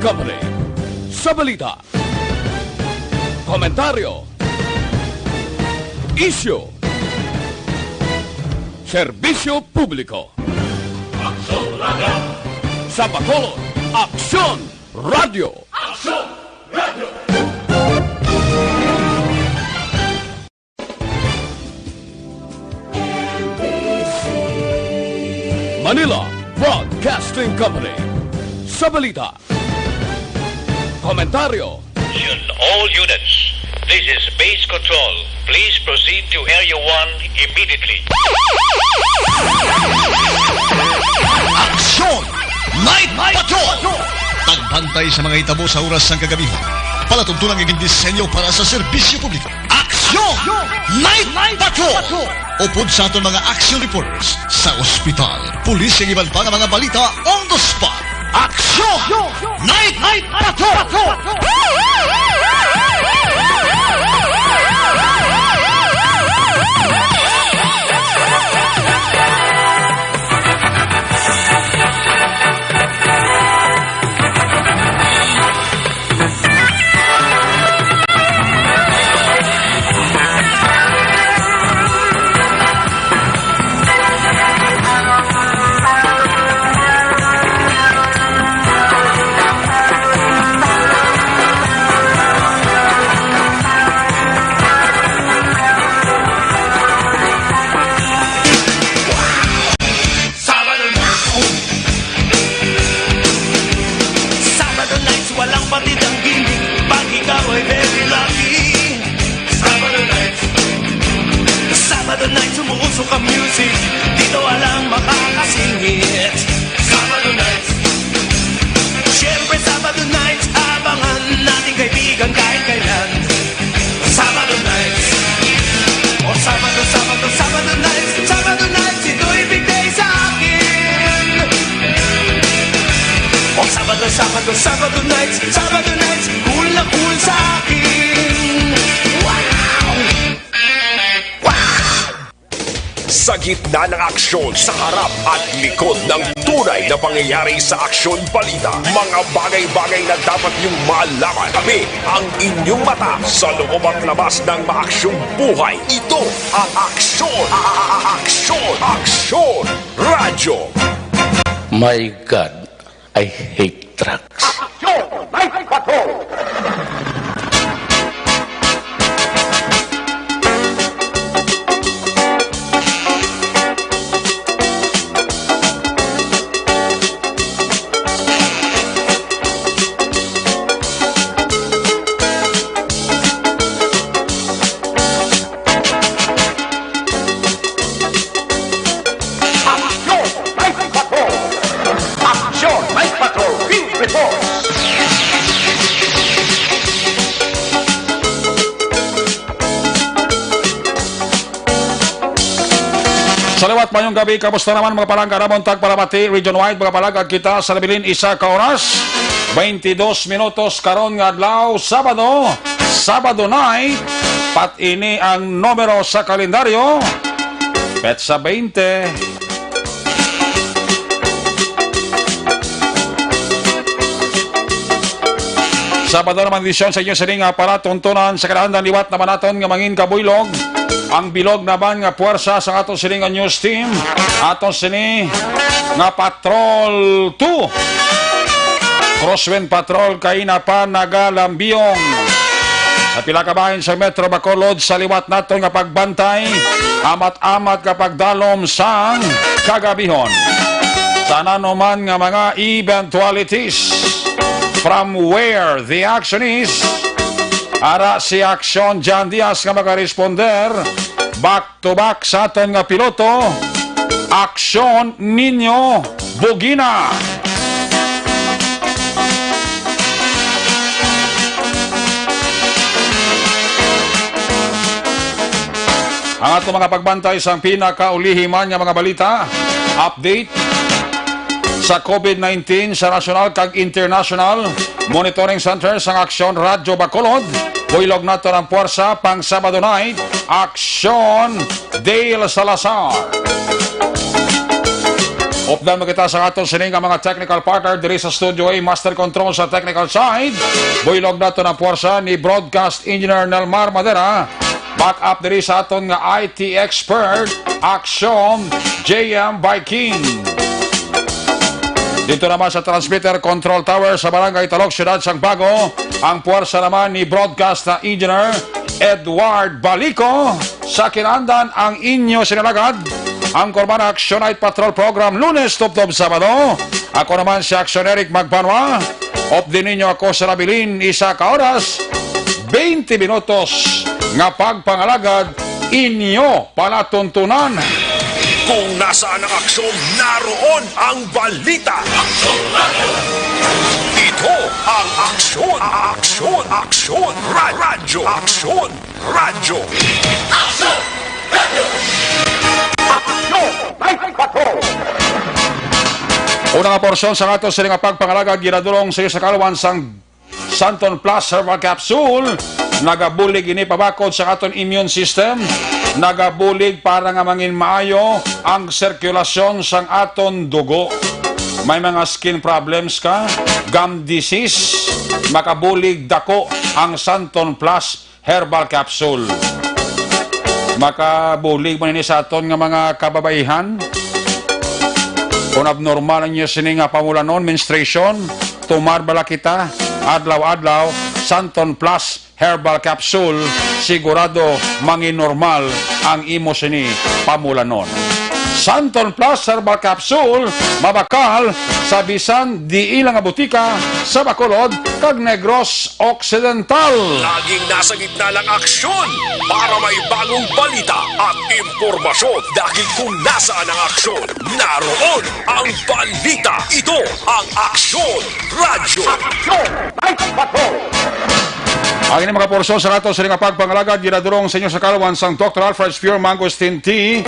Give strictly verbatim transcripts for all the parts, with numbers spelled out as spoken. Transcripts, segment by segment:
Company. Sa balita, komentaryo, isyu, serbisyo publiko. Aksyon Radio. Sa Bacolod, Aksyon Radio. Aksyon Radio. Manila Broadcasting Company. Sa balita, komentaryo. Attention all units. This is Base Control. Please proceed to Area one immediately. Aksyon! Night Patrol! Pagbantay sa mga hitabo sa oras sang kagabi. Palatuntunan nga gindisenyo para sa serbisyo publiko. Aksyon! Night Patrol! Upod sa aton mga action reporters sa ospital, pulis, kag iban pa nga mga balita on the spot. Aksyon! Night Patrol! Sabado nights, walang patid ang ginting. Pag ikaw ay very lucky. Sabado nights, Sabado nights, umuusok ang music. Dito walang makakasingit. Sabado nights. Siyempre, Sabado nights, abangan nating kaibigan kahit kailan. Sabado nights. O Sabado, Sabado, Sabado nights. Sabado nights, ito'y big day sa akin. O Sabado, Sabado, Sabado nights. Sabado nights, cool na cool sa akin. Wow! Sa gitna ng aksyon, sa harap at likod ng tunay na pangyayari sa aksyon balita, mga bagay-bagay na dapat niyong malaman, kami ang inyong mata sa loob at labas ng maaksyong buhay. Ito ang Aksyon! A-, a-, a-, Aksyon! Aksyon! Radyo! My God, I hate trucks. Aksyon! Night Patrol! Aksyon! Night Patrol! Aksyon! Night Patrol! Field Reports! Sa liwat, mayong gabi. Kamusta naman, mga palangga? Namon tagpalamati, region-wide, mga palangga, kita sa nabilin isa ka oras, twenty-dos minutos karon nga adlaw, Sabado, Sabado night, pat ini ang numero sa kalendaryo, petsa twenty. Sabado naman edisyon sa inyo sining, ah, palatuntunan. Sa kadaan liwat naman naton nga mangin kabuylog. Ang bilog naman nga puwersa sa ato sini nga news team. Ato sini nga Patrol two. Crosswind Patrol, kaina pa nagalambiyong. Sa pila ka bahin sa Metro Bacolod, sa liwat naton nga pagbantay, amat-amat nga pagdalom sang kagabihon. Sa nanuman nga mga eventualities, from where the action is, ara si Aksyon Jan Diaz nga magaresponder. Back to back sa aton nga piloto, Aksyon Ninyo Bugina. Ang ato mga pagbantay sang pinakaulihi man nga mga balita, update sa COVID nineteen sa nasyonal kag international, Monitoring Center sang Aksyon Radyo Bacolod, buylog naton ang puwersa pang Sabado night, Aksyon Dale Salazar. Updan mo kita sa aton sini nga mga technical partner diri sa Studio A, Master Control sa technical side. Buylog naton ang puwersa ni Broadcast Engineer Nelmar Madera. Back up diri sa aton nga I T expert, Aksyon, J M Viking. Dito naman sa transmitter control tower sa Barangay Talog, Siyudad sang Bago, ang puwersa naman ni Broadcast Engineer Edward Balico. Sa kinandan ang inyo sinalagad, ang Cubana Action Night Patrol Program, Lunes tubtob Sabado. Ako naman si Action Eric Magbanwa. Updi ninyo ako sa nabilin isa ka oras, twenty minutos nga pagpangalagad inyo palatuntunan. Kung nasaan ang aksyon, naroon ang balita. Ito ang Aksyon, Aksyon, Aksyon, Ra-, Radyo, Aksyon, Radyo. Aksyon! Radyo! Aksyon! Night Patrol! Una nga porsyon sa aton sini nga pagpangalagad ginadulong sa iyo sa kalwan sang Santon Plus Herbal Capsule. Nagabulig ini pabakod sa aton immune system. Nagabulig para nga mangin maayo ang sirkulasyon sang aton dugo. May mga skin problems ka, gum disease, makabulig dako ang Santon Plus Herbal Capsule. Makabulig man ini sa aton nga mga kababaihan. Kung abnormal ang inyo sini nga pamulanon, menstruation, tumar bala kita, adlaw-adlaw, Santon Plus Herbal Capsule, sigurado manginormal ang imo sini pamulanon. Santon Plus Herbal Capsule, mabakal sa bisan diin lang nga butika sa Bacolod kag Negros Occidental. Laging nasa gitna ng aksyon para may bagong balita at impormasyon, dahil kung nasaan ang aksyon, naroon ang balita. Ito ang Aksyon Radyo. Aksyon Night Patrol. Ang ini mga porsyon sa aton sini nga pagpangalagad ginadulong sa inyo sa kalwan sang Doctor Alfred's Pure Mangosteen Tea.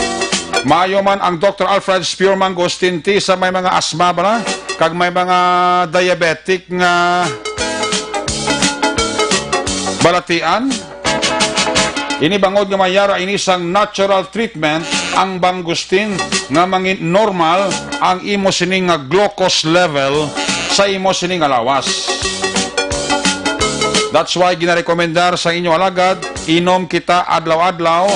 Maayo man ang Doctor Alfred's Pure Mangosteen Tea sa may mga asma bala, kag may mga diabetic nga balatian. Ini bangod nga may ara ini sang natural treatment ang mangosteen nga mangin-normal ang imo sini nga glucose level sa imo sini nga lawas. That's why ginarekomendar sa inyo alagad, inom kita adlaw-adlaw,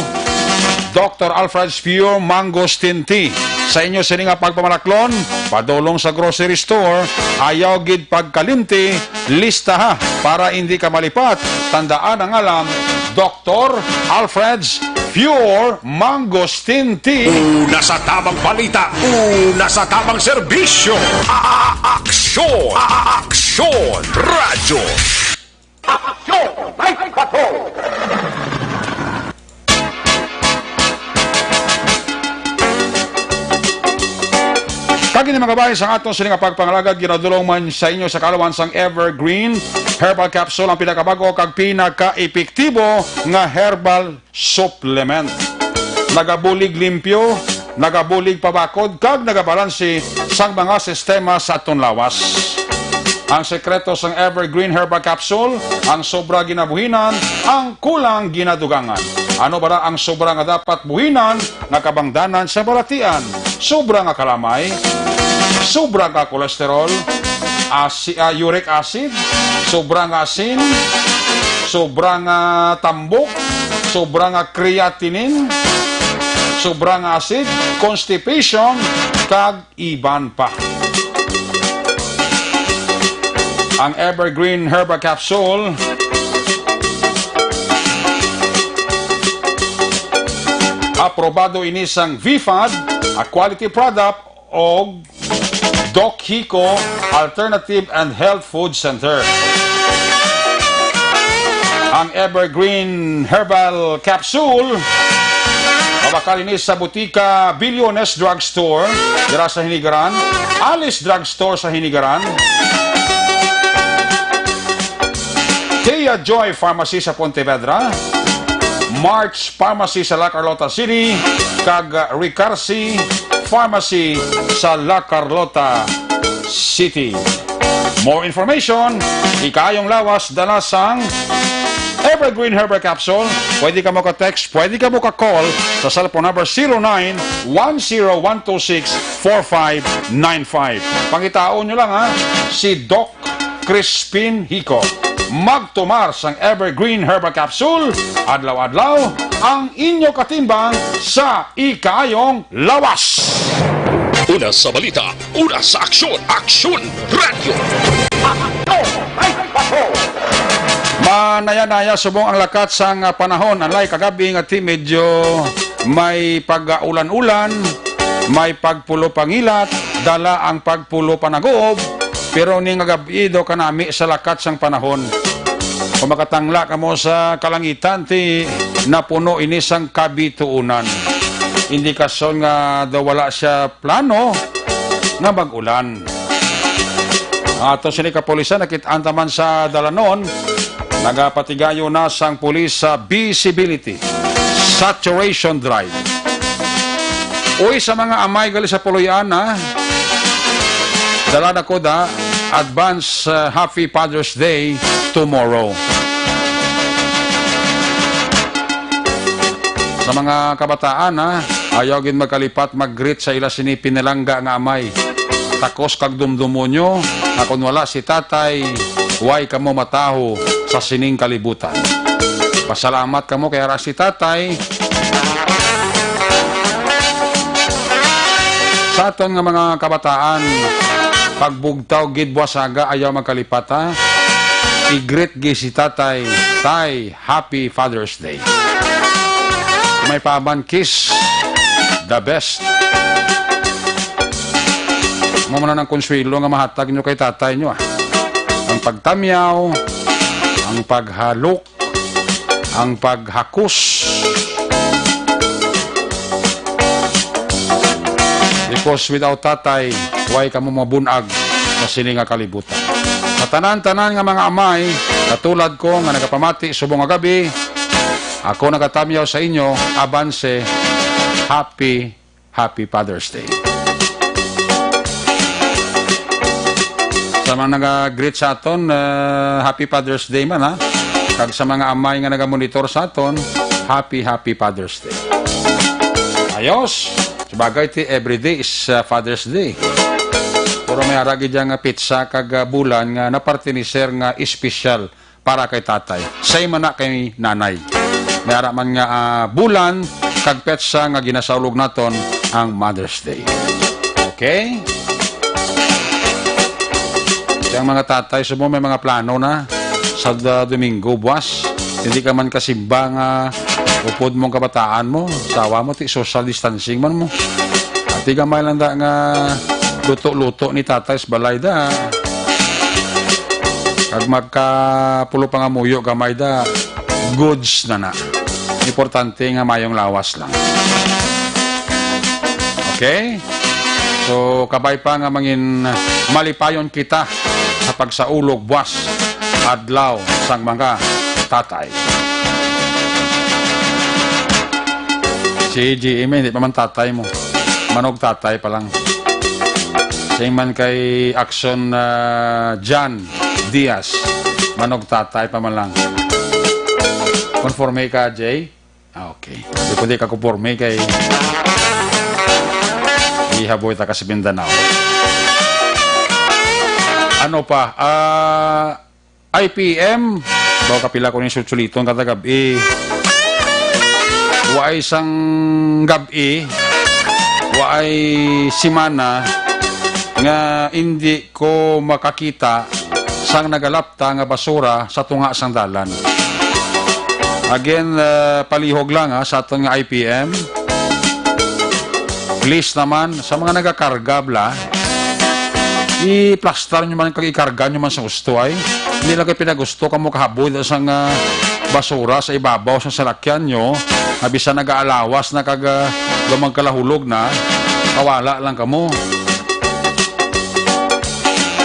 Doctor Alfred's Pure Mangosteen Tea. Sa inyo sini nga pagpamalaklon, padulong sa grocery store, ayaw gid pagkalimti, listaha para hindi ka malipat. Tandaan ang ngalan, Doctor Alfred's Pure Mangosteen Tea. Una sa tamang balita, una sa tamang serbisyo. A-, a-, aksyon, a-, a-, aksyon, radyo. Aksyon, Night Patrol. Kag ini, mga kababayan, sang aton sini nga pagpangalagad ginadulong man sa inyo sa kalwan sang Evergreen Herbal Capsule, ang pinakabag-o kag pinakaepektibo nga herbal supplement. Nagabulig limpyo, nagabulig pabakod, kag nagabalanse sang mga sistema sa aton lawas. Ang sekreto sang Evergreen Herbal Capsule, ang sobra ginabuhinan, ang kulang ginadugangan. Ano bala ang sobra nga dapat buhinan nga kabangdanan sa balatian? Sobra nga kalamay, sobra nga kolesterol, asi-, ah, uric acid, sobra nga asin, sobra nga tambok, sobra nga creatinine, sobra nga acid, constipation, kag iban pa. Ang Evergreen Herbal Capsule, aprobado ini sang V fad, a quality product, og Doc Hico Alternative and Health Food Center. Ang Evergreen Herbal Capsule, mabakal ini sa butika Bilyones Drugstore, dira sa Hinigaran, Alice Drugstore sa Hinigaran, Tia Joy Pharmacy sa Pontevedra, March Pharmacy sa La Carlota City, kag Ricarsi Pharmacy sa La Carlota City. More information, Ikaayong Lawas, dala sang Evergreen Herbal Capsule. Pwede ka mo ka-text, pwede ka mo ka-call sa cellphone number zero nine one zero one two six four five nine five. Pangitaon nyo lang, ha, si Doc Crispin Hico. Magtumar sang Evergreen Herbal Capsule, adlaw-adlaw ang inyo katimbang sa Ikaayong Lawas. Una sa balita, una sa aksyon, Aksyon Radyo. Manaya-naya subong ang lakat sang panahon. Anlay kagabi nga ti medyo may pag-ulan-ulan, may pagpulo pangilat, dala ang pagpulo panaguob, pero ni nga gab-i daw kanami sa lakat sang panahon. Kung makatangla kamo sa kalangitan, ti napuno ini sang kabituonan. Indikasyon nga daw wala siya plano nga mag-ulan. Ato sini kapulisan, nakit-an ta man sa dalanon, nagapatigayon na sang pulis sa visibility saturation drive. Uy, sa mga amay gali sa Puloy-ana, dala na ko da, advance, uh, Happy Father's Day tomorrow. Sa mga kabataan, ha, ayaw gid magkalipat mag-greet sa ila sini pinalangga nga amay. Takos kag dumdumo nyo nga kon wala si tatay, way kamo mataho sa sining kalibutan. Pasalamat kamo kay ara si tatay. Sa aton nga mga kabataan, pagbugtaw gid buwasaga, ayaw magkalipat, ha. I-greet gid si tatay, tay, Happy Father's Day. May paaban, kiss, the best. Mao man ang konsuwelo nga mahatag nyo kay tatay nyo, ah. Ang pagtamyaw, ang paghalok, ang paghakos. Because without tatay, way kamo mabun-ag sa sini nga kalibutan. Sa tanan-tanan nga mga amay, katulad ko nga nagapamati subong nga gabi, ako nagatamyaw sa inyo, abanse, happy, happy Father's Day. Sa mga naga-greet sa aton, uh, happy Father's Day man, ha. Kag sa mga amay nga nagamonitor sa aton, happy, happy Father's Day. Ayos. Sabagay, ti every day is, uh, Father's Day. Pero may ara gid nga petsa kag, uh, bulan nga napartinisir nga espesyal para kay tatay. Same man na kay nanay. May ara man nga, ah, bulan kag petsa nga ginasaulog naton ang Mother's Day. Okay? Ang mga tatay, subong may mga plano na sa da-, Domingo, buwas. Hindi ka man kasimba nga upod mong kabataan mo, sawa mo, ti social distancing man mo. Ati gamay lang da nga luto-luto ni tatay sa balay da. Kag magkapulo pa nga muyo gamay da, goods na na. Importante nga mayong lawas lang. Okay? So, kabay pa nga mangin malipayon kita sa pagsaulog buwas adlaw sang mga tatay. Si G M, hindi pa man tatay mo. Manog tatay pa lang. Sing man kay Action, ah, John Diaz, manog tatay pa man lang. Konforme ka, Jay? Ah, okay. Di pwede ka konforme kay ihaboy ta ka sa Mindanao. Ano pa? Ah, I P M. Baw kapila ko ni susuliton kada gab-i. Waay sang gab-i, waay simana nga indi ko makakita sang nagalapta nga basura sa tunga sang dalan. Again, uh, palihog lang, ha, sa aton nga I P M. Please naman, sa mga nagakarga, bla, i-plastar nyo man kag ikarga nyo man sa gusto ay. Hindi lang kayo pinagusto kamo kahaboy sa nga basura sa ibabaw sa salakyan nyo, nga bisan nagaalawas na kag, ah, lumang kalahulog na, kawala lang kamo.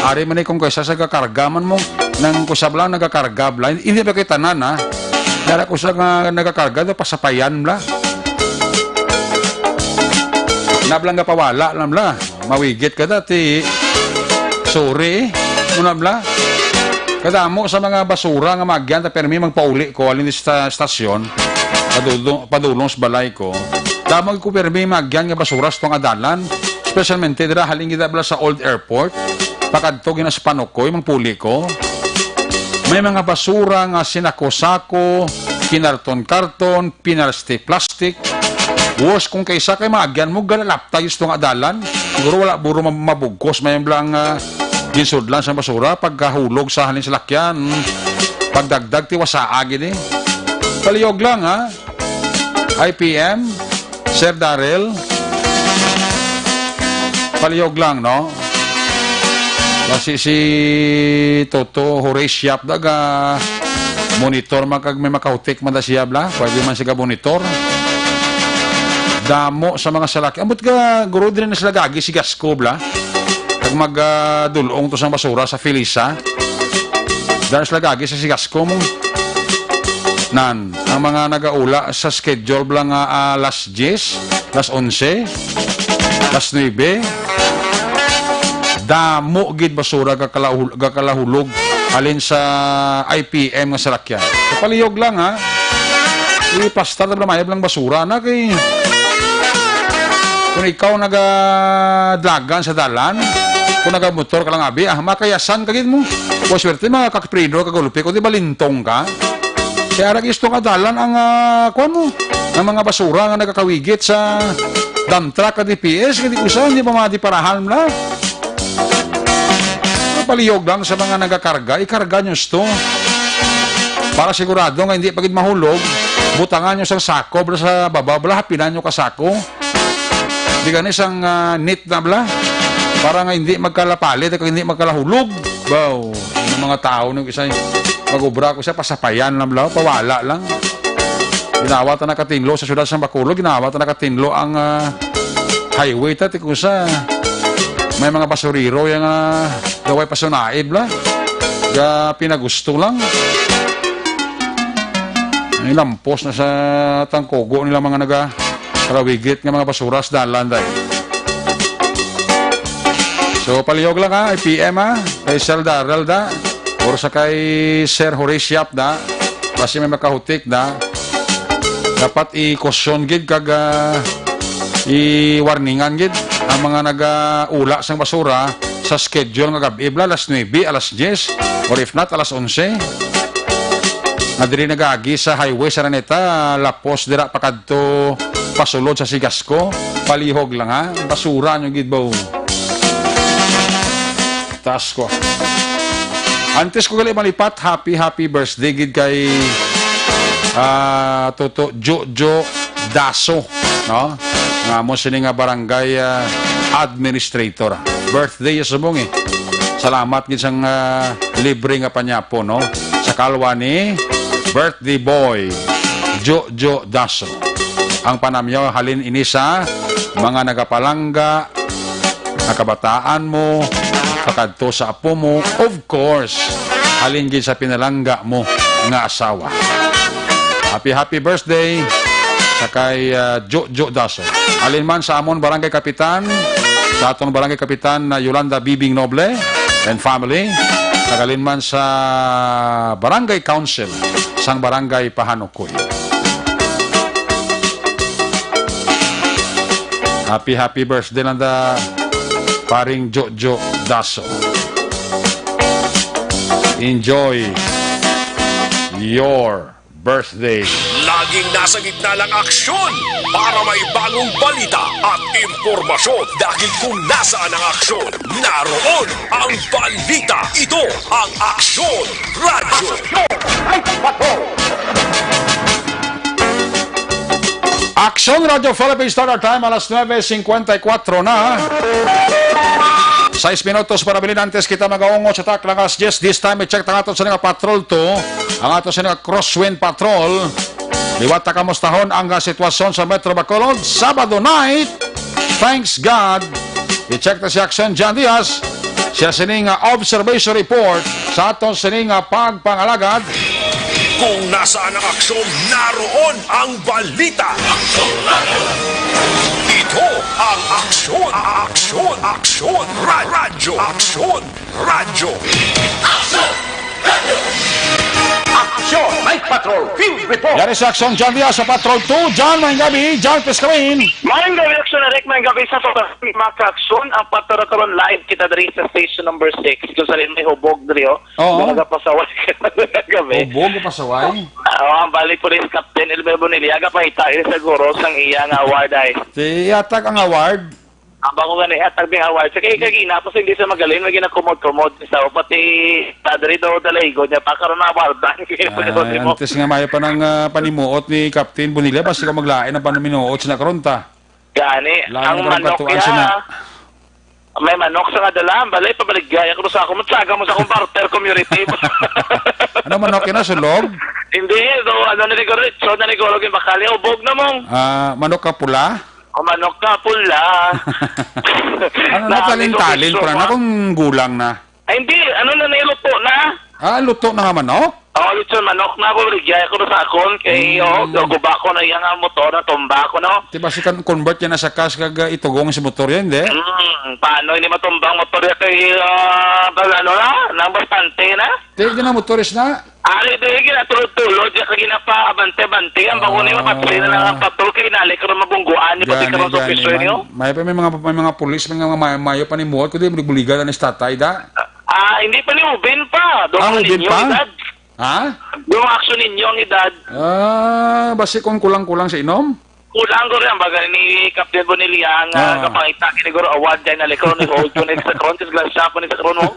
Ari man ni kung kaysa sa gakarga man mo, nang kusab lang nagakarga, bla. Hindi ba kay tanan, ha? Dara ko sa nga nagakarga, do pasapayan, bla. Nablang nga pawala lang, bla. Mawigit ka dati. Sorry. Muna bla? Kadamo sa mga basura nga maagyan ta permi magpauli ko halin sa stasyon, padulong, padulong sa balay ko. Damo ko permi maagyan nga basura sa tong adalan, especialmente dira halin gid bla sa Old Airport, pakadto gina sa Panukoy, magpuli ko. May mga basura nga sinako-sako, kinarton-karton, pinalsti-plastic. Worse kung kaysa kay maagyan mo, galalaptay sa tong adalan. Siguro wala buro ma-, mabugkos, may bla nga ginsudlan sa basura, pagkahulog sa halin salakyan. Pagdagdag, tiwasaa gid eh. Palihog lang, ha? I P M, Sir Daryl. Palihog lang, no? Basi si Toto Horace Yap daga monitor man kag may makahutik man da siya, bla. Pwede man siya monitor. Damo sa mga salaki. Ambot ka, guro, din na sila gagi si Gasco, bla. Kag mag, ah, dulong to sa basura sa Felisa. Dahil sila gagi sa Sigasco mo. Nan, ang mga nagaula sa schedule bla nga, ah, alas diyes, alas onse, alas nuebe. Damo gid basura gakalahul-, gakalahulog halin sa I P M nga salakyan. Sa palihog lang, ha. Iplastar na bla, mayab lang basura na kay kung ikaw nagadlagan sa dalan, kung nagamotor ka lang abi, ah, makayasan ka gid mo. Kung swerte, mga kaprido ka gulpi, kung di balintong ka. Kaya ra gisto ka dalan ang, ah, kuwan mo, ang mga basura nga nagakawigit sa dump truck ka D P S, hindi ko sa, hindi pa madiparahan na. Palihog lang sa mga nagakarga, ikarga nyo sto. Para sigurado nga hindi pa gid mahulog, butangan nyo sang sako, bla, sa baba, bla, hapinan nyo ka sako. Di gani sang, ah, net na, bla. Para nga hindi magkalapalit, kag hindi magkalahulog. Baw, ang mga tao nung isa, mag-ubra ko siya, pasapayan lang, bla, pawala lang. Ginawa ta nakatinlo sa siyudad sa Bacolod, ginawa ta nakatinlo ang, ah, highway ta, ti kusa. May mga basurero yang, ah, gaway pasunaid, bla. Ga pinagusto lang. Ay, lampos na sa tangkogo nila mga naga-, kalawigit nga mga basura sa dalan, day. So, palihog lang, ha, I P M, ha, kay Sir Daryl da, or sa kay Sir Horace Yap da, basi may makahutik da. Dapat i-caution gid kag, ah, i-warningan gid ang mga nagaula sang basura sa schedule nga gab-i, bla, alas nuebe, alas diyes, or if not, alas onse. Nga diri nagaagi sa highway sa Araneta, lapos dira pakadto pasulod sa Sigasco, palihog lang, ha. Basura nyo gid, bo. Taas ko. Antes ko gali malipat, happy, happy birthday gid kay, ah, Toto Jojo Daso, no? Nga mo sini nga barangay, ah, administrator. Birthday ya subong eh. Salamat gid sang, ah, libre nga panyapo, no? Sa kalwa ni birthday boy, Jojo Daso. Ang panamyaw halin ini sa mga nagapalangga, nga kabataan mo, pakadto sa apo mo, of course, halin gid sa pinalangga mo nga asawa. Happy, happy birthday sa kay, ah, Jojo Daso. Halin man sa amon barangay kapitan, sa aton barangay kapitan na Yolanda Bibing Noble and family, kag halin man sa barangay council sang barangay Pahanukoy. Happy, happy birthday lang da, paring Jojo Daso. Enjoy your birthday. Laging nasa gitna ng aksyon para may bagong balita at impormasyon. Dahil kung nasaan ang aksyon, naroon ang balita. Ito ang Aksyon Radyo. Aksyon Radyo Philippines, Standard Time, alas nuebe cincuenta y cuatro na. Sais minutos para bilin antes kita magaungot sa taklang alas diyes. This time, i-check ang ato sa nga patrol to, ang ato sa nga crosswind patrol. Liwat ta kamustahon ang, ah, sitwasyon sa Metro Bacolod, Sabado night. Thanks God. I-check ta si Aksyon John Diaz. Siya sini nga observation report sa aton sini nga pagpangalagad. Kung nasaan ang aksyon, naroon ang balita. Ang aksyon, aksyon, aksyon, ra- radyo, aksyon, radyo. Aksyon! Night Patrol Field Report! Yari sa Aksyon, John Diaz sa Patrol two. John, maayong gabi. John, please come in. Maayong gabi, Aksyon Eric. Maayong gabi sa mga ka-aksyon. Ang Patrol karon live kita diri sa station number six. Kung sa may hubog diri, oh. Oo. Nagapasaway ka na gabi. Hubog, pasaway. Oo, ang balik Police Captain Elmer Bonilla, gapahita ini siguro sang iya nga award ay. Si Atag ang award. Ang bako gani, Atag ang award. Sa kay kagina, tapos hindi sa magaling, may ginakumod-kumod. Sa pati, padre daw, dalaygon niya, pa karon na awardan. Ay, antes nga maayo pa nang, ah, panimuot ni Captain Bonilla, basi ka maglain ang panimuot sa karon ta. Gani, Lain ang na karon manok katuan niya, siya na. May manok sa nga dala, ang balay, pabaligya ako sa akong matsaga mo sa akong barter community. Ano manok yun, ah? Sulog? Hindi, do, ano na ni Goro, so na ni Goro, yung bakali, ubog na mong. Ah, manok ka pula? O manok ka pula. Ano na, Nami ko talin-talin, gusto pura na pa. Kung gulang na. Ay, hindi, ano na, niluto na. Ah, luto na nga manok? Oo, lechon manok na, pabaligya ako sa akon, kay, Mm. oh, guba ko na iya nga motor, natumba ko, no? Di ba si kan-, convert niya na sa cash kag, ah, itugong si motor yan, di? Hmm, paano hindi matumbang motor ya kay, ah, pag ano na, nang bastante na? Di, di na motoris na? Ari, di, ginatulod-tulod, ya kay ginapa-abante-abante, ang bako ni Ah. mapatri na lang ang patrol, kay nalik ron mabungguan, ni pati Gani, karon sa gani, opisyo man. Niyo? May pa, may mga, may mga pulis, may mga may-, mayo pa ni muot, kundi buligan na ni tatay, da? Ah, hindi pa ni Ubin pa. Doon Ah, Ubin ninyo pa? Edad. Ha? Yung action ninyo ang edad. Ah, basi kung kulang-kulang sa inom? Kulang ko rin, baga ni Captain Bonilla nga Ah. kapangita, kiniguro award dyan na likro ni Gold ko ni sa Kron, disgrasya po ni sa Kron mo.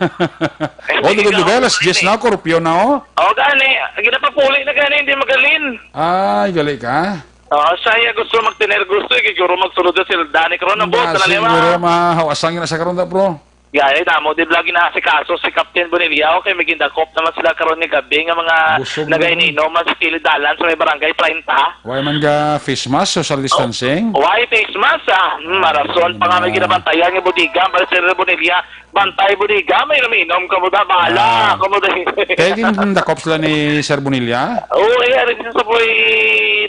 Oh, di ko Ikaw, dugay, alas diyes na, eh. Kurupyo na, oh. Oh, gani, ginapapuli na gani, hindi magalin. Ay, gali ka? Oh, siya gusto magtener gusto, eh, siguro magsulod sa silda ni Kron, ang buot Ba, na lima. Siguro mahawasang yun na sa karon, da, bro. Gani, damo di lagi na si kaso si Captain Bonilla, okay, may gindakop naman sila karon nga gabi nga mga Busog na nagainom man sa kilid dalan sa may barangay treinta. Why man ga face mask, social distancing? Why face mask, ah? Hmm, marason pa nga may Ay, ginabantayan nga bodega, ang Sir Bonilla, bantay bodega, may naminom ka mo da, bahala Ah. ka mo da. Kaya gindakop sila ni Sir Bonilla? Oo, eh, ari sa boy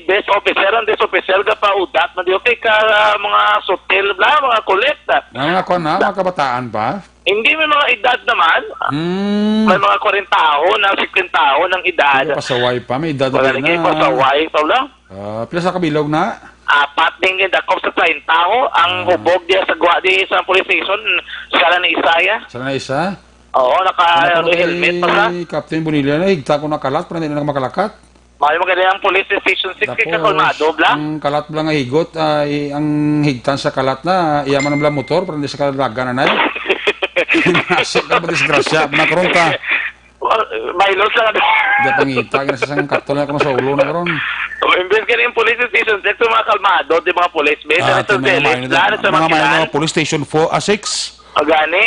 desk officer, ang desk officer, ka pa udat, man di okay ka, ah, mga sutil, bla, mga kulit, ah. Mga, mga kuwan na, mga kabataan pa? Hindi, may mga edad naman. Hmm. May mga kwarenta taon, na fifteen taon ang edad. Pero pasaway pa, may edad Wala na lagi na. Pasaway pa lang. Ah, pila sa kabilog na? Apat din yung dakop sa treinta ho. Ang Ah. hubog diya sa gwa di sa police station, siya lang na isa ya. Siya lang na isa? Oo, naka Ano pa helmet pa sa. Kay Captain Bonilla na, higta ko nakalat, pero hindi na nakamakalat. May maganda ang police station six kay Tapos, kakalmado, bla? Ang kalat bla nga higot, ah, i-, ang higtan sa kalat na, iya man ang bla motor, pero hindi sa kalagan na, nay. Nasi ka ba disgrasya, na karon ka. Well, may loss lang. Di pangita, gina sa sang katol na karon sa ulo na karon. Oh, imbes ka yung police station six, yung mga kalmado, di mga police, may Ah, sa ito may Celes, mga minor, bla, sa mga minor Makilan. Police station four, ah, six. O gani,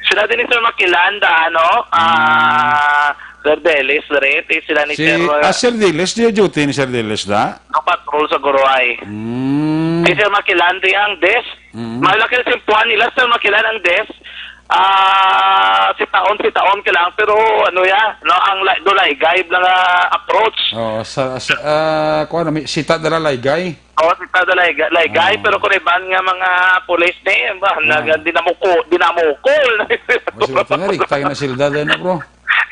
sila din ni Sir Makilan, da, ano, ah, Sir Delis, Rete, sila ni Si, Sir, ah, uh, Sir Diles, di duty ni Sir Diles, da? Ang patrol sa Guruay. Mm. Si Sir Makilan, di ang desk. Mm. Malaki na simpuhan nila, Sir Makilan, ang desk. Ah, si taon, si taon ka lang, pero ano ya, no, ang la-, do laygay lang nga approach. Oo, sa, sa, ah, kuwan, may sita dala laygay. Oo, si Tada Laygay, Laygay, Oo. pero kung iban nga mga pulis ni, ba, Oo. nag-, dinamukol, dinamukol. O, sige, ito na, riktay na sila dahil na, bro.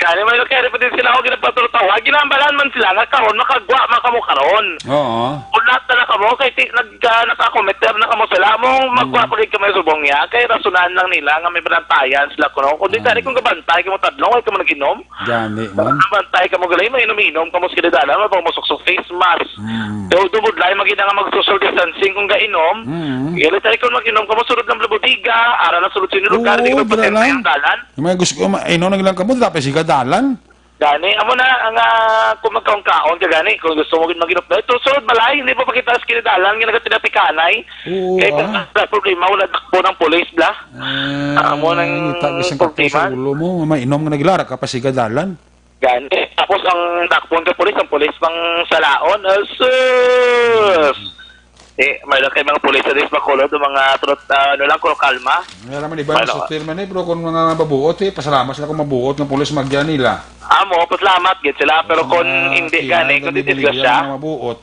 Kani man yung kaya pa din sila ako ginapatrol-tawa. Ginambalan man sila nga karon, makagwa man kamo karon. Oo. Ulat na lang kamo, kay ti-, nag-, ah, nakakometer na kamo sila. Mong magwa Mm. pa rin kamo subong niya. Kay rasunan lang nila nga may bantayan sila kuno. Kung di Ah. tani kung gabantay kamo tadlong, ay kamo nag-inom. Gani, man. Bantay kamo gali, may inom-inom kamo sa kalidalan, mapang masuksok face mask. Mm. Daw dumod lang, magina nga mag-social distancing kung gainom. Mm. Gali, tayo kung mag-inom kamo, sulod ng bodega, ara na sulod sa inyong lugar, Oo, di ka dira magpatentay lang. Ang dalan. Yung mga gusto ko, ma-, inom na lang kamo, dapat siga dalan. Gani, amo na, ang, ah, kung magkaon-kaon ka gani, kung gusto mo mag-inom na, ito, sulod balay, hindi pa pakita sa kalidalan, nga nagtinapikanay. Oo, Kaya ah. Kung problema, wala dakpo ng pulis, bla. Ah, amo nang kita, bisan ka problema. Sa ulo mo, mainom nga naglara ka pa siga dalan. Gani. Tapos ang dakpon ka pulis, ang pulis pang salaon. Asus! Eh, may lang kay mga pulis sa dis makulod, ang mga trot, ah, ano lang, kuno kalma. May naman iba Ano? Sutil man eh, bro, kung mga mabuot eh, pasalamat sila kung mabuot ng pulis magyan nila. Amo, pasalamat gid sila, pero kung Mga hindi kailangan gani, kung kami di disgrasya. Binigyan ng mabuot.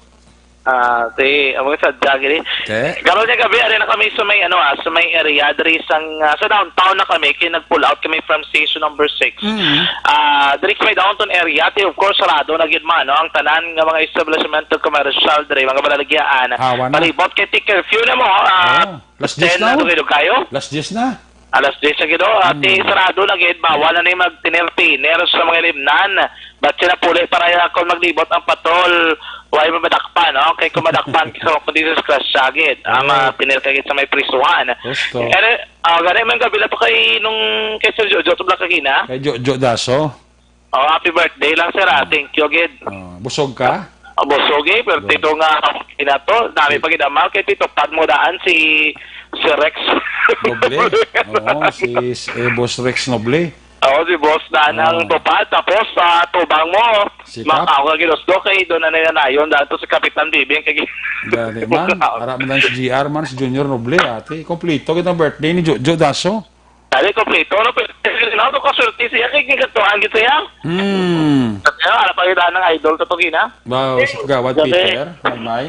Ah, si, ang mga sadya, gini. Te? Karon nga gabi, ari na kami sa may, ano, ah, sa may area, diri sang, ah, sa downtown na kami, kay nag-pull out kami from station number six. Mm. Ah, diri sa may downtown area, ti, of course, sarado na gid man, no? Ang tanan nga mga establishment commercial, diri, mga balaligyan. Hawa na. Palibot kay ti curfew na mo, ah, Oh, last days ten na, na, oh. Dugay-dugay, oh. Last days na. Alas diyes ang gid, oh. Ati, Hmm. sarado na gid, bawal na ni magtiner-tiner sa mga limnan. But sila puli para ya kung maglibot ang patrol, way madakpan, no? Kay kung madakpan, so, kung di disgrasya gid, ang, Correct. ah, tiner ka gid sa may prisuhan. Gusto. Pero, ah, gani man gabi lang pa kay nung kay Sir Jojo, to Black Agina. Kay Jojo Daso. Oh, happy birthday lang, sir, ah. Thank you gid. Oh, busog ka? Ah, busog, eh, pero Oo. tito nga, okay na to. Dami Si pa gid amal kay tito pad mo daan si, si Rex. Noble. Oo, si, si, eh, Boss Rex Noble. Oo, si Boss Danang Oo. Tupad. Tapos, sa tubang mo, Sikap. makaw ka ginusto kay doon na nilanayon dahil to si Kapitan Bibing kay Gani man, ara man lang si G R man, si Junior Noble, ate. Kompleto gid ang birthday ni Jojo Daso. Dali, kompleto, no? Pero, no, to kasulti siya kay gigatuan gid siya. Hmm. Kaya, ara pa gid ang idol to, Tugina. Wow, si Kagawad Gabi. Peter, Maymay.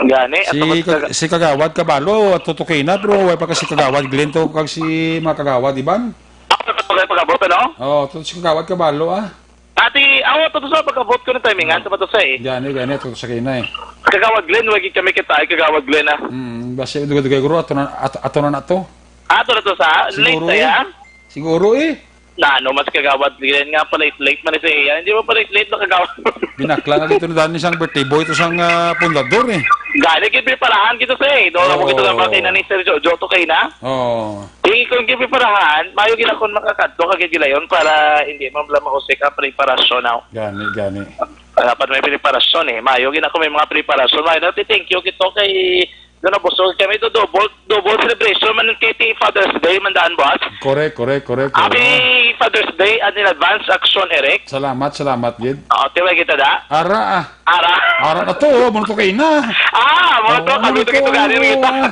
Gani, Si, ato Kag-, si Kagawad Kabalo, ato to kay na, pero way pa ka si Kagawad Glenn to, kag si mga Kagawad Iban. Ako sa pagkabot, ano? Oh, to si Kagawad Kabalo, ah. Ati, ako, to sa pagkabot ko ng timingan, Oh. sa bato sa, eh. Gani, gani, ato sa kay na, eh. Kagawad Glenn, wagi kami kita, ay Kagawad Glenn, ah. Mm, basi, dugay-dugay, guro, ato na, ato, ato na na to. Ah, to na to sa? Late Siguro, na eh. yan? Siguro, eh. Na, ano, mas Kagawad Glenn nga pala, late man siya, eh. Hindi mo pala late na Kagawad. Binakla nga gito na dahil isang birthday boy, ito sang, ah, pundador, eh. Gani, gid preparahan gito sa, eh. Doon ako gito Oh. nga pati na ni Sir Jo-, Joto kay na. Oh. Di, kung gid preparahan, mayo gid akong makakadto kag gilayon para hindi man bala mausik ang preparasyon, aw. Gani, gani. Dapat may preparasyon, eh. Mayo gid ako may mga preparasyon. Mayo na, thank you kito kay doon na busog kami. Do double, double celebration man kay ti Father's Day, man daan, boss. Correct, correct, correct. Happy Oo. Father's Day and in advance, Action Eric. Salamat, salamat, gid. Oo, tiway kita da. Ara, ah. Ara. Ara na to, oh, muna to kayo na. Ah, muna to, Oo, kami muna to to, kito gani, oo, kita. ah.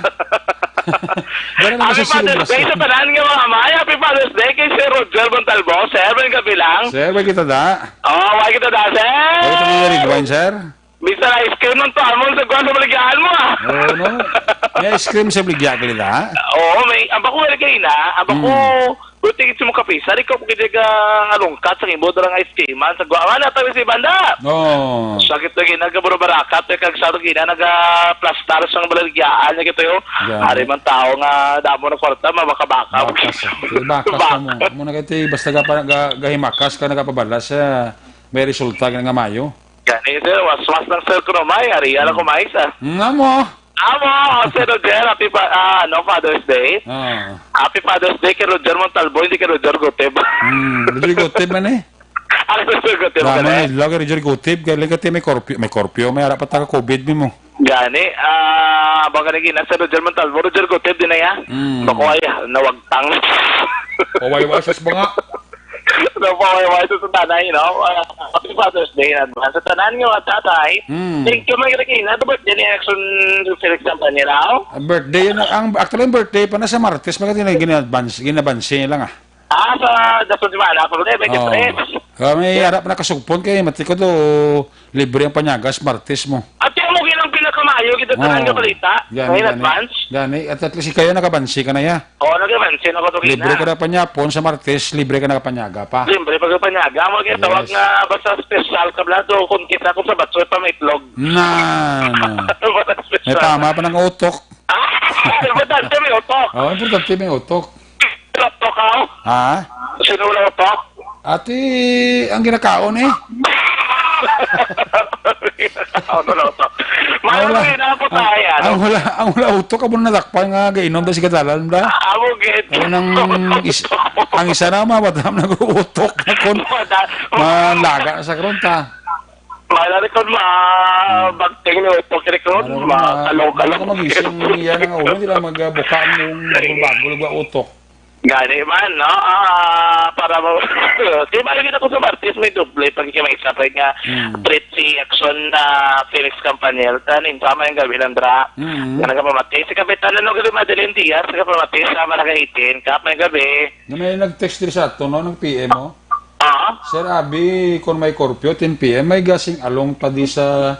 Dali na Happy sa Father's Day celebration. sa tanan nga mga amay. Happy Father's Day kay Sir Roger Montalbo. Sir, may gabi lang. Sir, may kita da. Oh, may kita da, sir. May kita da red wine, sir. Mister Ice Cream, nung to, amon sa guwan sa baligyaan mo, ah. Oo, no? May ice cream sa baligya ka nila, ha? Oo, may, ang bako nga lagay na, ang bako, Mm. buti gid sa mong kape. Sari ko, kung hindi ka alungkat sa imo, darang ice cream, man, sa guwan, wala tayo si Banda. Oo. Sakit na gina, kaburo barakat, eh, kag sa gina, nagaplastar sa balagyaan, na gito, yo. Yan. Ari man tao nga, damo ng kwarta, mabaka-baka. Bakas, eh. Bakas Bak- ka mo. Amo na kayo, te, basta ka pa, ga-, gahimakas ka, nagapabala sa may resulta ka nga mayo. Gani, sir, waswas lang, sir, kuno may, ari, ala ko, Hmm. mais, ah. Nga mo. Amo, oh, Sir Roger, happy pa, ah, ano, Father's Day. Ah. Happy Father's Day kay Roger Montalbo, hindi kay Roger Gutib. Hmm, Roger Gutib man eh. Ano, Roger Gutib Tama ka na? eh, lagi Roger Gutib, kaya lang kati may korpyo, may korpyo, may harap pa taga covid mo. Gani, ah, baka naging nasa Roger Montalvo, Roger Gutib din na ya. Mm. Bako ay, ah, nawagtang. Pawayway sa mga. Napawayway sa tanay, no? Ah, happy Father's Day in advance. Sa tanan nga mga tatay, Mm. thank you, mga Regina. Happy birthday ni Action Felix Campanera, oh. Ang birthday, yun, ang, actually, ang birthday pa na sa Martes, pagka gina-, gina-advance, ginabansi lang, ah. Ah, sa Dasal Semana, ako rin, may Oo. Tres. Kami, Yeah. harap na kasugpon kay, matikod o libre ang panyagas, Martes mo. At yung mo ginang pinakamayo, kita tanan Oo. nga balita, Gani, may gani. advance. Gani, at at least ikaw yung nakabansi ka na, ya. Oo, nagabansi na ko to Libre ka kina. na panyapon sa Martes, libre ka nakapanyaga pa. Libre pa ka panyaga. Mo kaya tawag Yes. nga, basta special ka bla, do, kung kita ko sa batsoy pa may itlog. Na, na. Basta May special. tama pa ng utok. Ah, importante may utok. Oo, importante may utok. Utok ka, oh. Ha? Sino wala utok? Ati, ang ginakaon eh. Ano na utok? Ang Mahal wala, mo yun, ang ang, putahe, ano? ang wala, ang wala utok, amo na nadakpan nga gainom da si Kadalan, da? Ah, amo, gid. Amo nang is-, ang isa na, mabatam nag-uutok na kon Mada-, malaga na sa karon ta. Malari kon ma-, Hmm. bagting ni utok, kini kon Ano ma-, ma-, kalong-kalong. ano ka magising, yan ang ulo, di lang magbuka ang bagol-bagol, utok. Gani man, no? Ah, para mo, di ba, kita ko sa Martes, may doble, pag may isa pa nga, Hmm. treat si Action na Felix Campanel, tanin, tama yung gabi lang, dra. Hmm. Nga nagapamati. Si Kapitan, ano, gabi, Madeline Diaz, nagapamati sa Barangay eighteen, kap, may gabi. Na may nag-text diri sa ato, no? Nag-P M, oh. Ah? Sir Abi, kung may curfew, ten P M, may gasing along pa di sa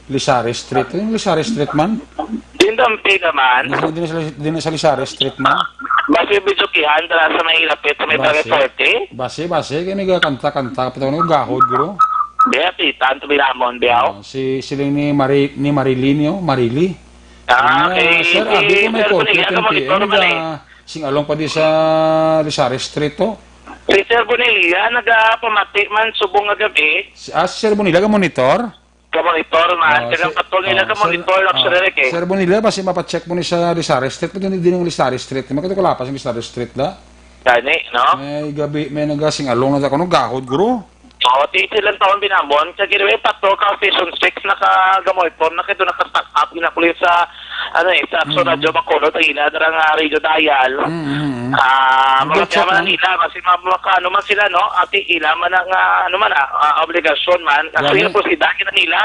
Lizares Street. Yung Lizares Street man. Din dampi naman. Di, di, na sa, di na sa Lizares Street man. Basi videokihan, dala sa may lapit, sa may Barangay Basi. forty. Basi, basi. Kaya may kanta-kanta. Kapit ako gahod, guro. Biya, pitan, tuminamon, biyaw. Ah, si, siling ni Mari-, ni Marilyn, yo. Marily. Ah, Ano, okay. Sir, Si abi ko may Sir court Bonilla, ka-monitor ten P M, man eh. Sing along pa di sa Lizares Street, to. Si Sir Bonilla, nagapamati man subong nga gabi. Si, ah, si Sir Bonilla, ka-monitor? Ka-monitor man. Ah, Kaya si, ang patol nila ah, ka-monitor, sir, ah, actually, eh. Sir Bonilla, basi mapacheck mo ni sa Lizares Street. Pag hindi din ang Lizares Street. Magkatulog ka pa sa Lizares Street, da? Gani, no? May gabi, may nagasing along na ako, no? Gahod, guro. Oo, ti-, ilang taon binamon. Sa ginawa, pato ka, season six, naka-gamoy form, naka-, doon naka-stack up, ginakulit sa, ano eh, sa Action Mm. Radio Bacolod, ang ila, dara nga radio dial. Mm, mm, mm. Ah, Good mga shot, kaya man man. Ila, kasi ma-, maka-, ano man sila, no? Ati ila man ang, ah, ano man, ah, ah, obligasyon man. Kasi Gani. Yung prosedahan nila,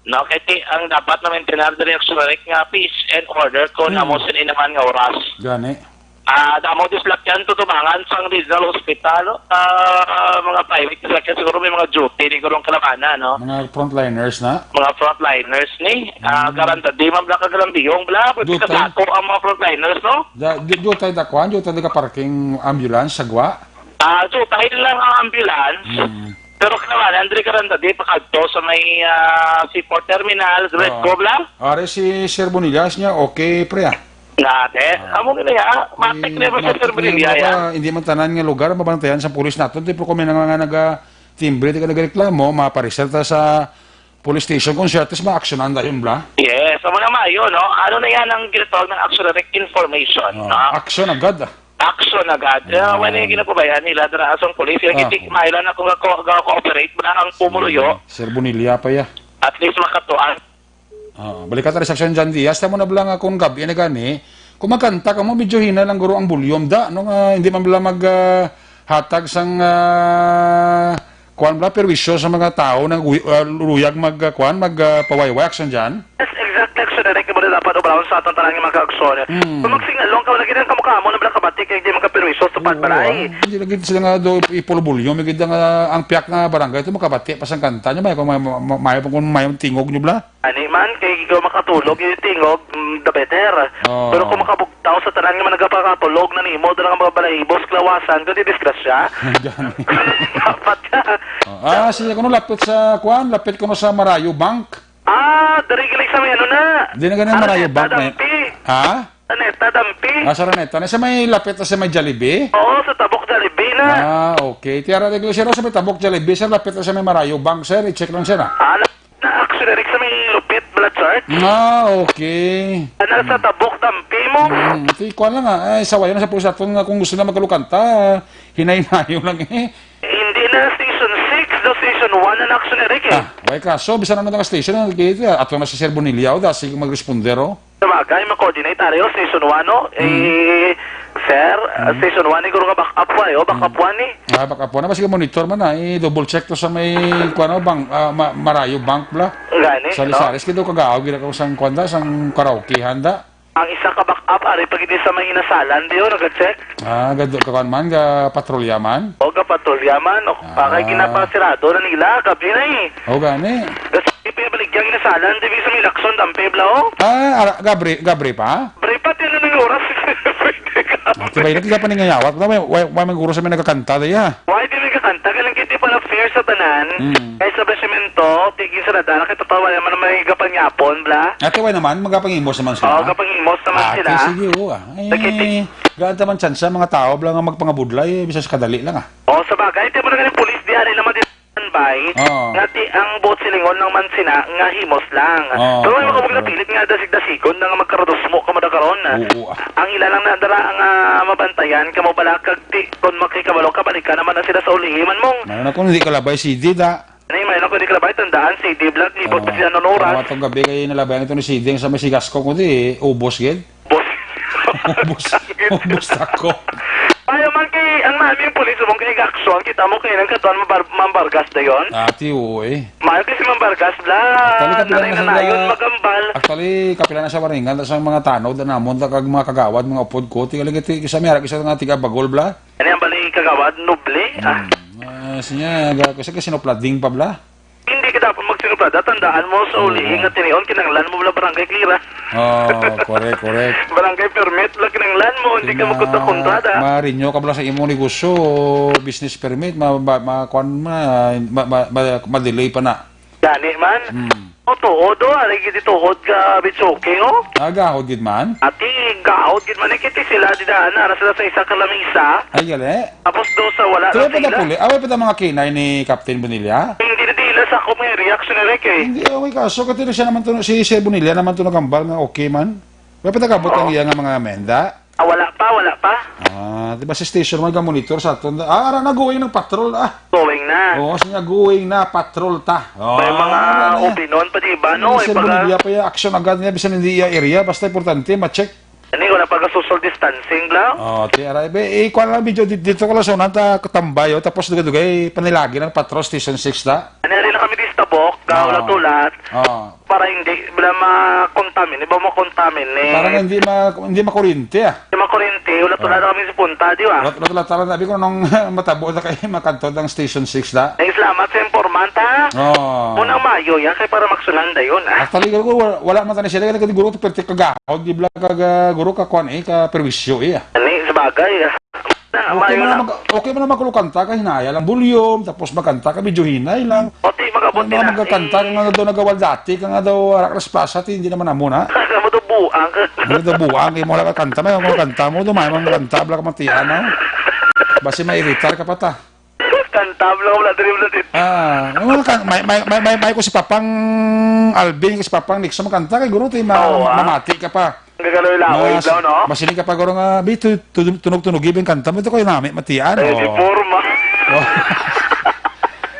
no? Kaya ti-, ang dapat na maintindihan diri, Action Rec, nga peace and order kung Mm. amo sila naman nga oras. Gani. Ah, damo dislakyan tutubangan sang Regional Hospital, ah, mga private dislakyan, siguro may mga duty ni gurong kalabana, no? Mga frontliners na? Mga frontliners ni, ah, Mm. garanta di man bla ka garantiyong bla, pwede Dutay. Kasako ang mga frontliners, no? Da, du-, dutay da kwan, dutay da ka parking ambulance, sagwa? Ah, dutay lang ang ambulance. Mm. Pero kalabana, Andre garanta di pakadto sa may, ah, seaport terminal, Red Oo. Cobra. Are si Sir Bonillas niya, okay, pre, ah. Nate, Ah. amo gani, ha? Matik Eh, na ba sa matik na Sir yung Bonilla, mga ya? pa, hindi man tanan nga lugar mabantayan sa pulis naton, di, pero kung may nga, nga naga-timbre, di ka nagreklamo, maparisal ta sa police station kung siyerte, maaksyonan dayon, bla? Yes, amo na maayo, no? Ano na yan ang ginatawag ng action direct information, Oh, no? Action agad, ah. Action agad. Ah, Ah. Wala yung ginapabayaan nila, dara asong police. Yung Ah. Hindi, mailan ako nga ko-, nga cooperate, bla, ang pumuluyo. Sir Bonilla pa, ya. At least makatuan. Ah, balik ka ta sa Action John Diaz. Tamo na bala nga kung gabi na gani, kung magkanta ka mo, medyo hina lang guro ang volume da, no, nga hindi man bala mag, ah, hatag sang, ah, kuwan bala, perwisyo sa mga tao na wi-, ah, luyag mag, ah, kuwan, mag, ah, pawayway, Action John. Yes, exactly, Action Eric, mo dapat obahon sa atong tanan nga mga ka-Action. Hmm. Kung magsingalong ka, wala gid ang kamukha mo, na bala kabati, kay di man ka perwisyo sa Oo, pagbalay. Ah, hindi lagi sila nga do, i-full volume, may gid nga ang piyak nga barangay, ito makabati pa sang kanta nyo, may, may, may, may, kung may tingog nyo bala. Ani man, kay ikaw makatulog, yung tingog, mm, the better. Oo. Pero kung makabugtaw sa tanan nga mga nagapakatulog na nimo, dala nga mga balahibos, klawasan, kundi disgrasya. Gani. Dapat ka. Oh, ah, sige, kuno lapit sa, kuan, lapit kuno sa Marayo Bank. Ah, diri gali sa may ano na. Di na gani Marayo Araneta Bank, may Dampi. Ha? Araneta Dampi. Ah, sa Araneta na. Sa may lapit na sa may Jollibee? Oo, sa Tabok Jollibee na. Ah, okay. Tiara de Iglesia, sa may Tabok Jollibee, sir, lapit na sa may Marayo Bank, sir. I-check lang, sir, ah. Ah, na, na, actually, Rick, sa may Lupit, Blood Church. Ah, okay. Ano, sa Tabok Dampi mo? Mm, ito, ikuha lang, ah. Ay, sawayan na sa pulis naton nga kung gusto na magkalukanta, hinay-hinayo lang, eh. Hindi na station six, daw station one ang action, Eric, eh. Ah, why kaso? Bisan ano nga station, ah, kaya, ah, ato na si Sir Bonilla, oh, da, sige mag-responder, oh. Sabagay, ma-coordinate tayo, station one, no? Hmm. Eh, sir, ah, Hmm. Station one, siguro nga back up, eh, oh, back up Hmm. one, eh. Ah, back up one. Basta monitor man na, i-double check to sa may, kuwan, no, bang, ah, ma-, Marayo Bank, bla. Gani, Sa no? Lizares, kito kagaw, gina ko sang, kuwan da, sang karaoke, handa. Ang isa ka back up, ari pa gid sa may hinasalan, di, oh, nag-check. Ah, gad-, kakuan man, ga patrolya man? O, ga patrolya man. O, Ah. Kay ginapasirado na nila, gabi na eh. O, gani. Tapos, ipinabaligya ang hinasalan, di, sa may Lacson, Dampi, bla, oh. Ah, ara, gabre, gabre pa? Bre pa, tiyan na ng oras. Ati ba, hindi ka pa ningayawat? Wala, may, may, may guro sa may nagkakanta, di, ah. Why di may kakanta? Galing kiti pala fair sa tanan. Mm. Kay sa basemento, tigil sa nadala, kay totoo, wala man may gapanyapon, bla. Ate, why naman? Magapangimos naman sila. Oo, gapangimos naman Ah, sila. Okay, sige, oo, ah. Eh, Nakiti- gaan ta man tsansa, mga tao, bla, nga magpangabudlay, eh, bisag sa kadali lang, ah. Oh, sa bagay, di mo na galing pulis, di ari naman din standby. Oo. Nga ti ang buot silingon lang man sina, nga himos lang. Oo, Pero may oo, mga oo. Napilit nga dasig-dasigon na nga magkaradusmo ka mo da karon. Oo, ah. Ang ila lang na dara ang, ah, mabantayan, kamo bala kag ti, kung makikabalo ka, balikan naman na sila sa ulihi man mong. Ano na kung hindi ka labay, C D, da? Ano yung may lang kung di ka labay, tandaan, C D Black, libot Oo. Sila nun oras. Ang mga tong gabi kay nalabayan ito ni C D, ang sa may sigasko ko di, ubos, gid. Boss. Ubos, ubos ako. Ay, man kay, ang nami yung pulis, mong kay action, kita mo kay nang katuan, mambar-, mambargas da yon? Ati, oo, eh. Mahal kasi mambargas, bla. Actually, kapila Nanay na na sila, nayon, magambal. Actually, kapila na sa waringan, tas ang mga tanod, na namon, kag mga kagawad, mga upod ko, tiga lagi, ti-, sa may harap, isa nga tiga Bagol, bla. Ano yung bali kagawad? Noble? Ah. Hmm. Ah, siya, ga-, kasi, kasi no flooding pa, bla. Hindi ka Dapat magsinuplada, tandaan mo, sa Oo. ulihi nga tinion, kinahanglan mo bala barangay clearance. Oh, correct, correct. Barangay permit lang kinahanglan mo, hindi ka Kina-, magkontra-kontrada. ma-renew ka bala sa imong negosyo, business permit, ma-, ma-, ma-, kuwan, ma-, ma-, ma-, ma-, ma-delay pa na. Gani man. Hmm. O, tuod, oh, ari gid tuod ka, Bitsuking, oh. Ah, gahod gid man? Ati, gahod gid man, eh, kiti sila, di daan, ara sila sa isa ka lamisa. Ay, gali? Tapos do sa wala Kaya lang pa sila. puli, away pa ta mga kinay ni Captain Bonilla? Hindi na dila sa akong mga reaction ni Rick, eh. Hindi, okay, kaso katino siya naman to, si Sir Bonilla naman to nagambal nga okay man. Wala pa nagabot ang Oo. iya nga mga amenda? Ah, wala pa, wala pa. Ah, di ba sa station man ka monitor sa aton? Ah, ara na going ng patrol, ah. Going na. Oo, siya going na patrol ta. May Ah, mga ano na yan? opinon pa, di ba, Ano no? ni May Sir pag- Bonilla pa yung action agad niya, bisan hindi iya area, basta importante, ma-check. Hindi ko na pag-social distancing lang. Oh, ti, aray, be, eh, kuha lang video di-, dito ko lang sa unahan ta katambay, oh, tapos dugay-dugay, panilagi ng Patrol Station six ta. Ano rin na kami di sa tabok, Ah. kaulat-ulat, Ah. para hindi, wala ma-contamin, di ba ma-contamin eh? Parang hindi ma-, hindi makuryente, ah. Hindi makuryente, ulat-ulat Ah. na kami sa punta, di ba? Ulat-ulat lang, sabi ko, nung matabo na kayo, makantod ang Station six na. Ay, salamat sa informant, ha? Oo. Unang Mayo yan, kay para maksunan dayon, ah. Actually, guro, wala, wala man tani sila, kaya guro, perte kagahod, di bala kag, ah, guro, ka kuan, eh, ka perwisyo, eh, ah. Ani, sa bagay, ah. Na, Okay Mayo man na. ang mag-, okay man ang magkulukanta ka, hinaya lang volume, tapos magkanta ka, medyo hinay lang. O, di, mag-abot Ang ni mga Kati. magkakanta, kung ano daw nagawal dati, kung ano daw, Arak Las Plaza, ti, hindi naman amo na. Ano daw buang? Ano daw buang, eh, mo lang kanta, may mga kanta mo, daw, may mga kanta, bala ka matiyan, no? Basi mairitar ka pa ta. Kanta mo lang, wala, dali, wala, dali. Ah, may mga kan-, may, may, may, may, may ko si Papang Alvin, si Papang Nixon, magkanta kay guro, ti, ma-, Oo, ah. mamati ka pa. Ang gagaloy-laoy Mas, daw, no? Masiling ka pa, guro, nga, "Bi, tu-, tu-, tunog-tunog, ibig kanta mo, ito ko, nami, matian, Ay, oh." di forma. Oh.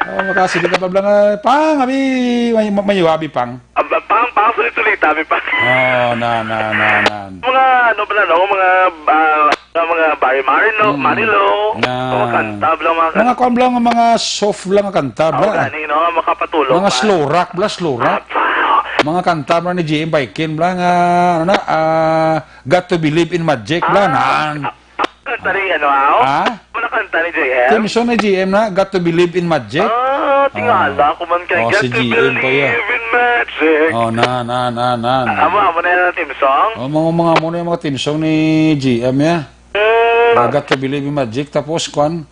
Oh, makasiling ka pa, bala nga, "Pang, abi, may, may, may abi, pang." Ah, ba-, pang, pang, sulit-sulit, abi, pang. Oh, na, na, na, na. Mga, ano pala, no? Mga, ah, mga Barry Marino, Hmm. Marilo, Na. mga kanta, bala, mga Mga kan- kuwan, bala, nga mga soft lang nga kanta, Ako bala. gani, no? Makapatulog Mga man. slow rock, bala, slow rock. Ah, Mga kanta, bala, ni G M Baikin, bala, nga, ano na, ah, Got to Believe in Magic, bala, Ah, naan. ah, ah, kanta ni, ano, ah? Ha? Ano kanta ni J M? Theme song ni G M na, Got to Believe in Magic. Ah, tingala Ah. ko man kay Oh, Got si to G M pa yan. Believe in Magic. Oh, na, na, na, na, na. Amo, amo na yung theme song? Oh, mga, mga, amo na yung mga theme song ni G M, ya. Hmm. Ah, Got to Believe in Magic, tapos, kwan,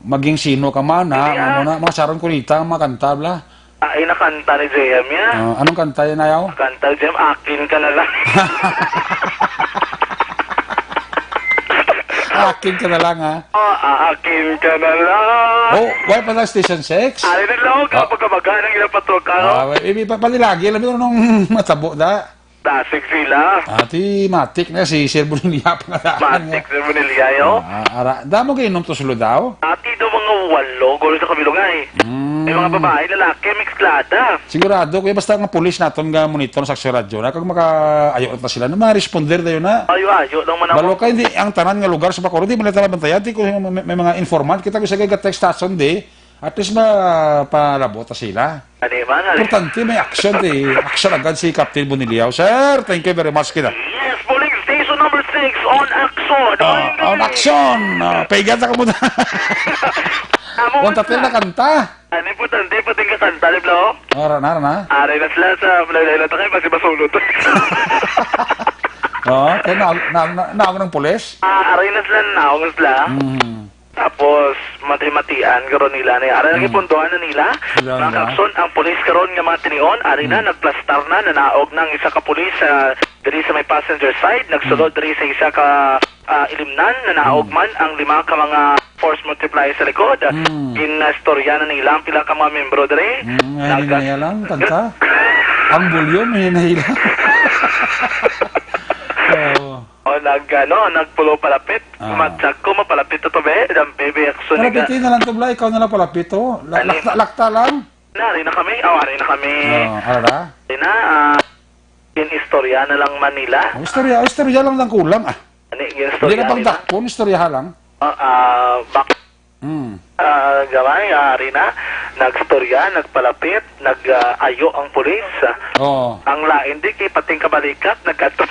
Maging Sino Ka Man, ha? Hindi, Mga, ah. mga, mga Sharon Cuneta, mga kanta, bala. Ay, nakanta ni J M yan. Ah, anong kanta yan, ayaw? Kanta ni J M, "Akin Ka Na Lang." "Akin Ka Na Lang," ha? Oh, "Akin Ka Na Lang." Oh, why pa sa Station six? Ari na lang, Oh. kapag kabaga ng ilang patrol ka, no? Ah, wait, ibi pa, panilagi, alam mo nung matabo na. Dasig sila. Ati, matik na si Sir Bonilla pa nga daan Matik niya. Sir Bonilla, yo. Ah, ara, damo kay inom to silo daw? Ati daw mga walo, guro sa kabilungay. Mm. May mga babae, lalaki, mixklada. Sigurado, kuya, basta nga pulis naton nga monitor sa Aksyon Radyo, na kag makaayo na sila, na mga responder dayon na. Ayo, ayo, lang man Balo ako. Ka, hindi, ang tanan nga lugar sa Bacoor, di man nila tayo bantayan, di ko, may, may mga informant, kita ko sa kay text tason, di, at least ma-, palabot na sila. Ano man, ano? Importante, may action, di, action agad si Captain Bonilio. Sir, thank you very much, kita. Yes, polling station number six on action. Ah, Ay, on action. Ah, paigan ta ka muna. Amo Kung man tatlo sila. Na kanta. Ano importante, pati nga kanta, di ba? Oh, rana, rana. Aray na sila sa Malaylayan na tayo, basi masulot. Oo, kaya na, na, na, naog ng pulis? Ah, aray na sila, naog na sila. Mm. Tapos, mati-matian, karon nila ni. Aray, Mm. nagipunduhan na nila. Sila Mga na. Kakson, ang pulis karon nga mga tinion, ari na, Mm. nagplastar na, nanaog na ang isa ka pulis, ah, diri sa may passenger side, nagsulod Mm. diri sa isa ka, ah, ilimnan, nanaog Mm. man ang lima ka mga force multiplier sa likod. Mm. Ginastorya na nila ang pila ka mga membro diri. Mm, ay, Nag- hinay lang, kanta. Ang volume, hinay lang. Oo. O, nag-, ano, nagpulo palapit. Ah. Matsak ko, mapalapit to, be. Dam, baby, ako sa Palapit niga. Na lang to, Bla. Ikaw na lang palapit, oh. La-, Ano? Lakta, lakta lang. Nari na kami. Oh, ari na kami. Oh, ara? Ari na, ah, Ginistorya na lang man nila. Oh, istorya, istorya lang lang kulang, ah. Ani, ginistorya Hindi na bang nila. Dakpon, istorya lang? Ah, ah, bak-, Hmm. ah, gamay, ah, ari na. Nagstorya, nagpalapit, nag, ah, ayo ang pulis. Oo. Ang lain di, kay pating kabalikat, nagkadto.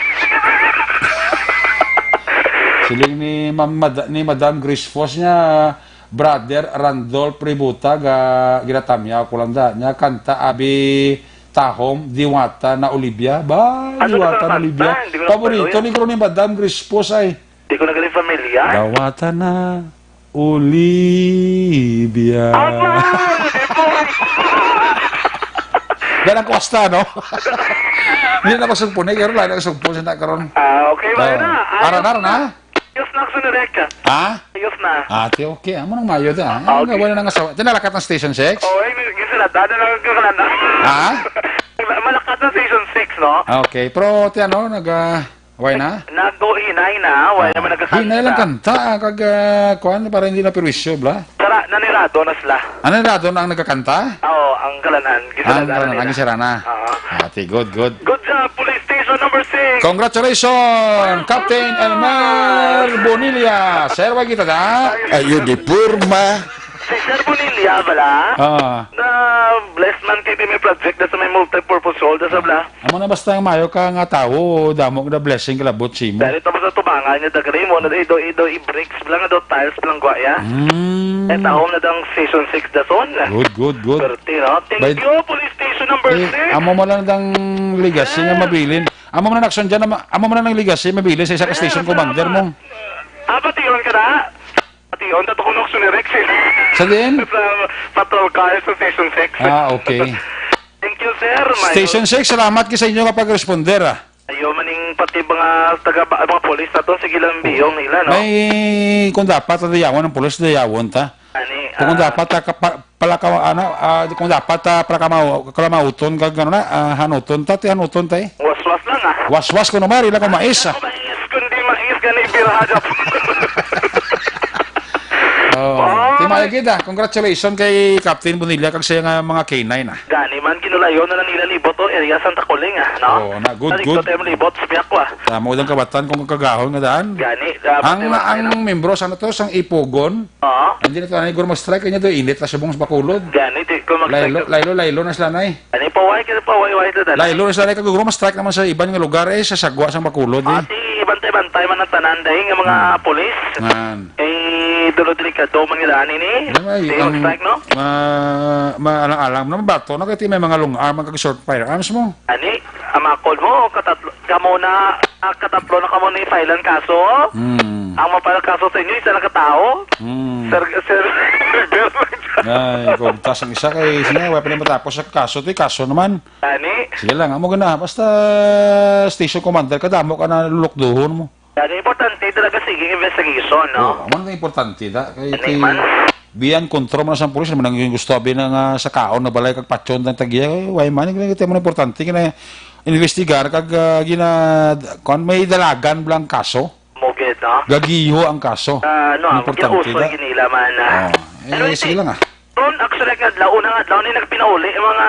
Siling ni Ma'am Mad-, ni Madam Grace Fos niya, Brother Randolph Ributa, ga, ginatamyaw ko lang da. Nya kanta abi tahom, Diwata na Olivia. Ba, Ano Diwata na na kanta? Olivia. Hindi ko na Paborito pabaloy. Ni Ronnie Madam Grispos ay. Di ko na galing familiar. Dawata na Olivia. Aba, di po. Ganang kwasta, no? Hindi na ko sugpon, eh, karon lang na ko sugpon sa na karon. Ah, okay, wala Oh. na. Ara na, Ayos ara na. Ayos na, Action Direct. Ha? Ayos na. Ah, ti, okay. Amo nang mayo da. Ah, Ah, okay. Wala nang asawa. Tinalakat ng Station six? Oh, eh, may, may sarada na lang ang kakalana. Ha? Malakat na Station six, no? Ah, okay. Pero, ti, ano, nag, ah, why na? Naghinay na, why Ah, naman nagkakanta? Hinay lang kanta, ah, kag, ah, kuwan, para hindi na perwisyo, bla? Sara, nanirado na sila. Ah, nanirado na ang nagkakanta? Oo, ang kalanhan. Ah, ang Gisarada kalanhan, na ang nila. Gisarana. Oo. Ah, ti, good, good. Good job, Police Station number six. Congratulations, Captain Elmer Bonilla. Sir, wag kita da. Ayo di porma. Si Sir Bonilla, bala? Ah. Na blessed man kay may project na sa may multipurpose hall, da sa bla. Amo na basta ang mayo ka nga tawo, damo nga blessing kalabot simo. Dali tapos sa tubangan niya, dagre mo, na ido, ido, i-bricks lang, do tiles lang, gwa, ya. Mm. Eh, taom na dang Station six dason. Good, good, good. Swerte, no? Thank By you, Police Station number Eh, six. Amo mo lang dang legacy nga Ah. mabilin. Amo mo na, Nakson, dyan, amo, amo mo na ng legacy, mabilin sa isa ka Eh, station salamat. Commander mo. Ah, pati yun ka na? Pati yun, tato ko nung sunirik, sir. Sa din? Sa patrol car sa Station six. Ah, okay. Thank you, sir. May Station six, salamat kay sa inyo nga pag-responder, ah. Ayo, maning pati mga taga ba, mga polis naton, sige lang biyong nila, no? May, kung dapat, ang dayawon ng pulis, dayawon ta. Ani, Kung ah, dapat, ah, kapa-, palakaw-, ano, ah, kung dapat, ah, palakamaw-, kalamauton, kag ano na, ah, hanuton ta, ti hanuton ta, eh. Waswas lang, ah. Waswas ko naman, ila ko mais, ah. Waswas ko mais, kundi mais, gani birada. Oo. Oh. Ti maayo gid, ah. Congratulations kay Captain Bonilla kag siya nga mga K nine, ah. Gani man, ginulayon na lang nila libot, oh, area Santa Coling, ah, no? Oo, na, good, Naligto good. Tayo libot sa Piakwa. Tama, udang kabatan kung kagahon nga daan. Gani, ah, Ang, pati ang man, membro, sa ano to, sang Ipugon, Oo. Hindi na to, anay, guro mag-strike, kanya to, init na subong sa Bacolod. Gani, di ko mag-strike. Laylo, laylo, laylo na sila, nay. Ani, paway, kaya paway, way to, dala. Laylo na sila, nay, kag guro mag-strike naman sa iban nga lugar, eh, sa sagwa sang Bacolod, eh. Ati, bantay-bantay man ang tanan, dahil nga mga Hmm. pulis. Ngan. Eh, dulo delikado man nila, ani, ni. Di ba, Di ang mag-strike, no? ma-, maalang-alang naman bato, no? Kaya may mga long arm, ang kag short firearms mo. Ani, amakon mo, katatlo, kamo na, ah, katatlo na kamo ni filean kaso. Hmm. Ang mapala kaso sa inyo, isa lang ka tao. Hmm. Sir, sir, Ay, kung tas ang isa kay, sige, wala pa rin matapos sa kaso, ti, kaso naman. Ani? Sige lang, amo gina, basta station commander, kadamo ka na lulukduhon mo. Yan, importante talaga, sige, investigation, no? Oo, amo na importante, da. Kay, Ano kay, man? Biyan kontro man sa pulis, naman ang gusto, abi na nga sa kaon na balay, kag patyon ng tagya, eh, way man, yung kita mo na importante, kina investigar, kag, ah, gina, kung may dalagan blang kaso, Mugit, no? Gagiho ang kaso. Ah, no, Ang ang importante, ginausol da. Ginila man, ah. Oh, eh, Pero sige iti, lang, ah. Ron, actually, ang adlaw, unang adlaw ni nagpinauli, yung mga,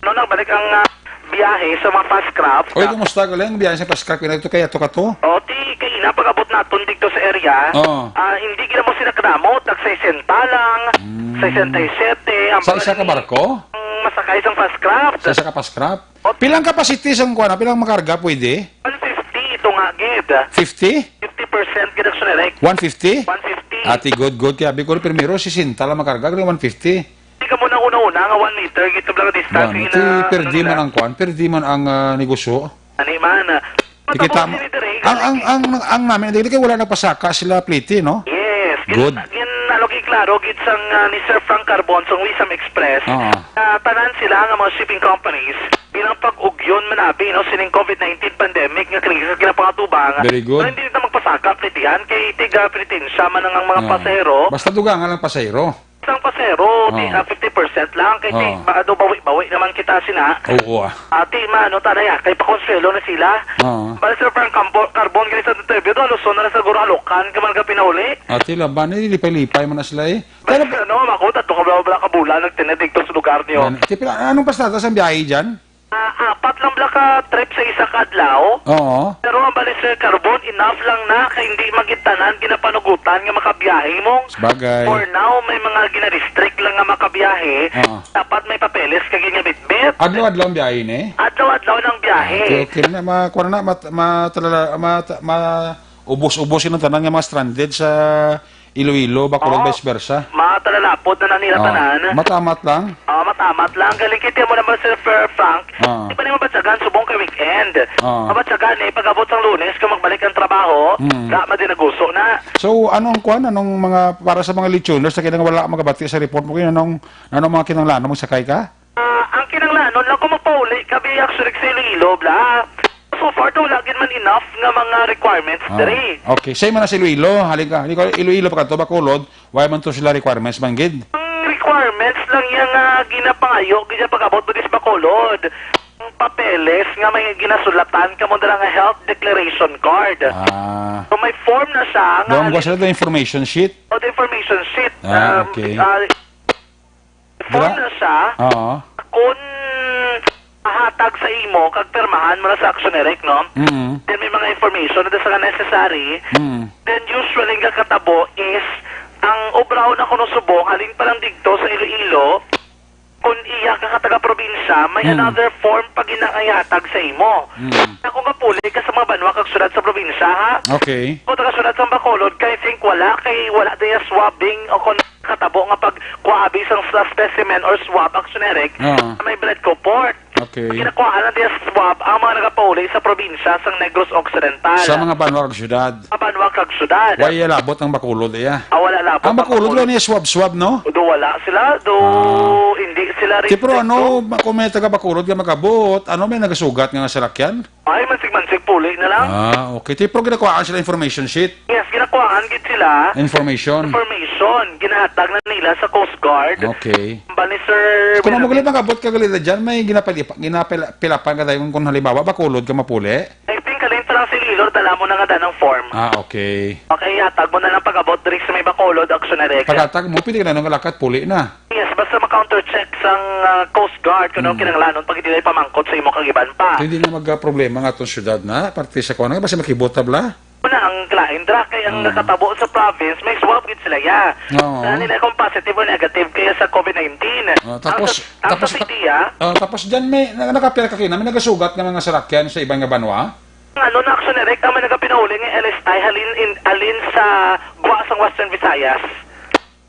no, nagbalik ang, ah, biyahe sa mga fast craft. Oy, kumusta ka lang? Biyahe sa fast craft, yun ito kaya to ka to? O, ti, kay ina, pag-abot naton dito sa area, Oo. ah, hindi gina mo sila kadamot, nag-sesenta lang, Mm. sesenta y sete, ang Sa isa ka barko? Ang masakay sa fast craft. Sa isa ka fast craft? O, Pilang capacity sang kuwan, pilang makarga pwede? One fifty ito nga, gid. Fifty? Fifty percent gid ang sunirek. One fifty? One fifty. Ati, good, good. Kaya abi ko, primero, sesenta lang makarga, kaya one fifty. Di ka mo na una-una nga one meter, gito lang distance Bon, nga ti, perdi man ang kuwan, perdi man ang, ah, negosyo. Ani man, ah, Ti kita matapos mo, ni Direk, ang, ang, ang, ang namin, dili kay wala nagpasaka sila pliti, no? Yes. Good. Gin, gin, ano, gid klaro, gid sang, ah, ni Sir Frank Carbon, sang Wisam Express, Oo. ah, tanan sila nga mga shipping companies, bilang pag-ugyon man abi, no, sining covid nineteen pandemic nga krisis ginapangatubang, Very good. Pero hindi na magpasaka, plitihan, kay tiga pretensya man ang, ang mga Oo. pasahero. Basta dugangan ang pasahero. Sang pasero, di, Oo. ah, fifty percent lang. Kay, Oo. di, ba, ano, bawi-bawi naman kita sina. Oo, ah. Ati, ma, ano, tanay, ah, kay pakonsuelo na sila. Oo. Bali, Sir Frank Campo-, Carbon, gani sa interview, do, aluson na lang siguro halukan, ka man ka pinauli. Ati, laban, eh, lipay-lipay man na sila, eh. Bali, Pero ano, mako, tatlo ka bala, bala ka bulan, nagtinid dito sa lugar niyo. Yan. Ati, pila, anong pasada sa biyahe dyan? Ah, apat lang bala ka trip sa isa ka adlaw. Oo. Pero ang bali, Sir Carbon, enough lang na kay hindi magitanan ginapanugutan nga makabiyahe mo. Sabagay. For now, may mga gina-restrict lang nga makabiyahe. Oo. Dapat may papeles ka ginabitbit. Adlaw-adlaw ang biyahe ni? Adlaw-adlaw lang biyahe. Okay, okay na. Ma-, kuwan na, mat-, matalala-, mat-, ma-, ubos-ubos yun ang tanan nga mga stranded sa Iloilo, Bacolod, Oo. vice versa. Matalalapot na na nila Ah, tanan. matamat lang. Ah, matamat lang. Galing kiti mo naman, Sir Fer-, Frank. Ah. Di pa nimo batyagan subong kay weekend. Ah. Mabatyagan eh, pag-abot sang Lunes, kung magbalik ang trabaho, Mm. da, madinaguso na. So, anong kwan? Anong mga, para sa mga lichoners na kinang wala magabati sa report mo, kaya anong, anong mga kinanglan? Magsakay ka? Ah, ang kinanglanon lang kung magpauli ka, bi, actually, sa Iloilo, bla. So far, daw wala gid man enough nga mga requirements Ah, diri. okay. Sa imo na sa Iloilo, halin ka, halin ka, Iloilo pa ka to, Bacolod, why man to sila requirements man gid? Ang requirements lang iya nga ginapangayo gid sa pag-abot mo dis Bacolod. Ang papeles nga may ginasulatan ka mo dira nga health declaration card. Ah. So, may form na siya nga Doon ko sila the information sheet. O, the information sheet. Ah, Um, okay. ah, Form Dira? na siya Oo. kung mahatag sa imo kag pirmahan mo na sa Actionerec, no? Mm. Then may mga information na sa necessary. Mm. Then usually ang kakatabo is ang obraw na kuno subong halin pa lang digto sa Iloilo, kung iya ka taga-probinsya, may Mm. another form pa ginaihatag sa imo. Mm. Ako nga puli ka sa mga banwa kag syudad sa probinsya, ha? Okay. Kung taga syudad sa Bacolod, kay think wala, kay wala diya swabbing o kung katabo nga pagkuha abi sang sa specimen or swab Actionerec Oo. sa may Bledco Port. Okay. Ginakuhaan na diya sa swab ang mga nagapauli sa probinsya sang Negros Occidental. Sa mga banwa kag syudad. Sa banwa kag syudad. Why labot ang Bacolod, iya? Ah, wala labot Ang ang Bacolod, Bacolod. wala niya swab-swab, no? Do wala sila, do Ah. hindi sila Ti, pero restricto. ano, ma-, kung may taga Bacolod nga mag-abot, ano, may nagasugat nga, nga salakyan? Ay, mansig-mansig puli na lang. Ah, okay. Ti, pero ginakuhaan sila information sheet? Yes, ginakuhaan gid sila. Information. Information. Ginahatag na nila sa Coast Guard. Okay. Ba ni Sir Kung mo Benjamin? gali mag-abot ka gali dyan, may ginapalipa-, ginapila-, pilapan ka tayo kung, kung halimbawa, Bacolod ka mapuli? I think, halin pa lang sa Iloilo, dala mo na nga danang form. Ah, okay. Okay, hatag mo na lang pag-abot diri sa may Bacolod, Actionerec. Paghatag mo, pwede ka na nung alakat, puli na. Yes, basta ma-counter check sang, ah, Coast Guard kung ano Mm. kinahanglanon pag hindi na ipamangkot sa imo kag iban pa. Hindi na magka-problema nga atong syudad na, parte sa kuwan, basta makibutab la. Una, ang lain dra, kay ang Mm. nakatabo sa province, may swab gid sila, ya. Oo. Dahil nila kung positive o negative kaya sa COVID nineteen. Oh, Ang tapos, sa, ang tapos, sa city, ah. Oh, tapos dyan may, na-, nakapira ka kina, may nagasugat nga mga sarakyan sa iban nga banwa? Ang ano na, Actionerec, ang may nagapinauli nga L S I, halin, in, halin sa gwa sang Western Visayas.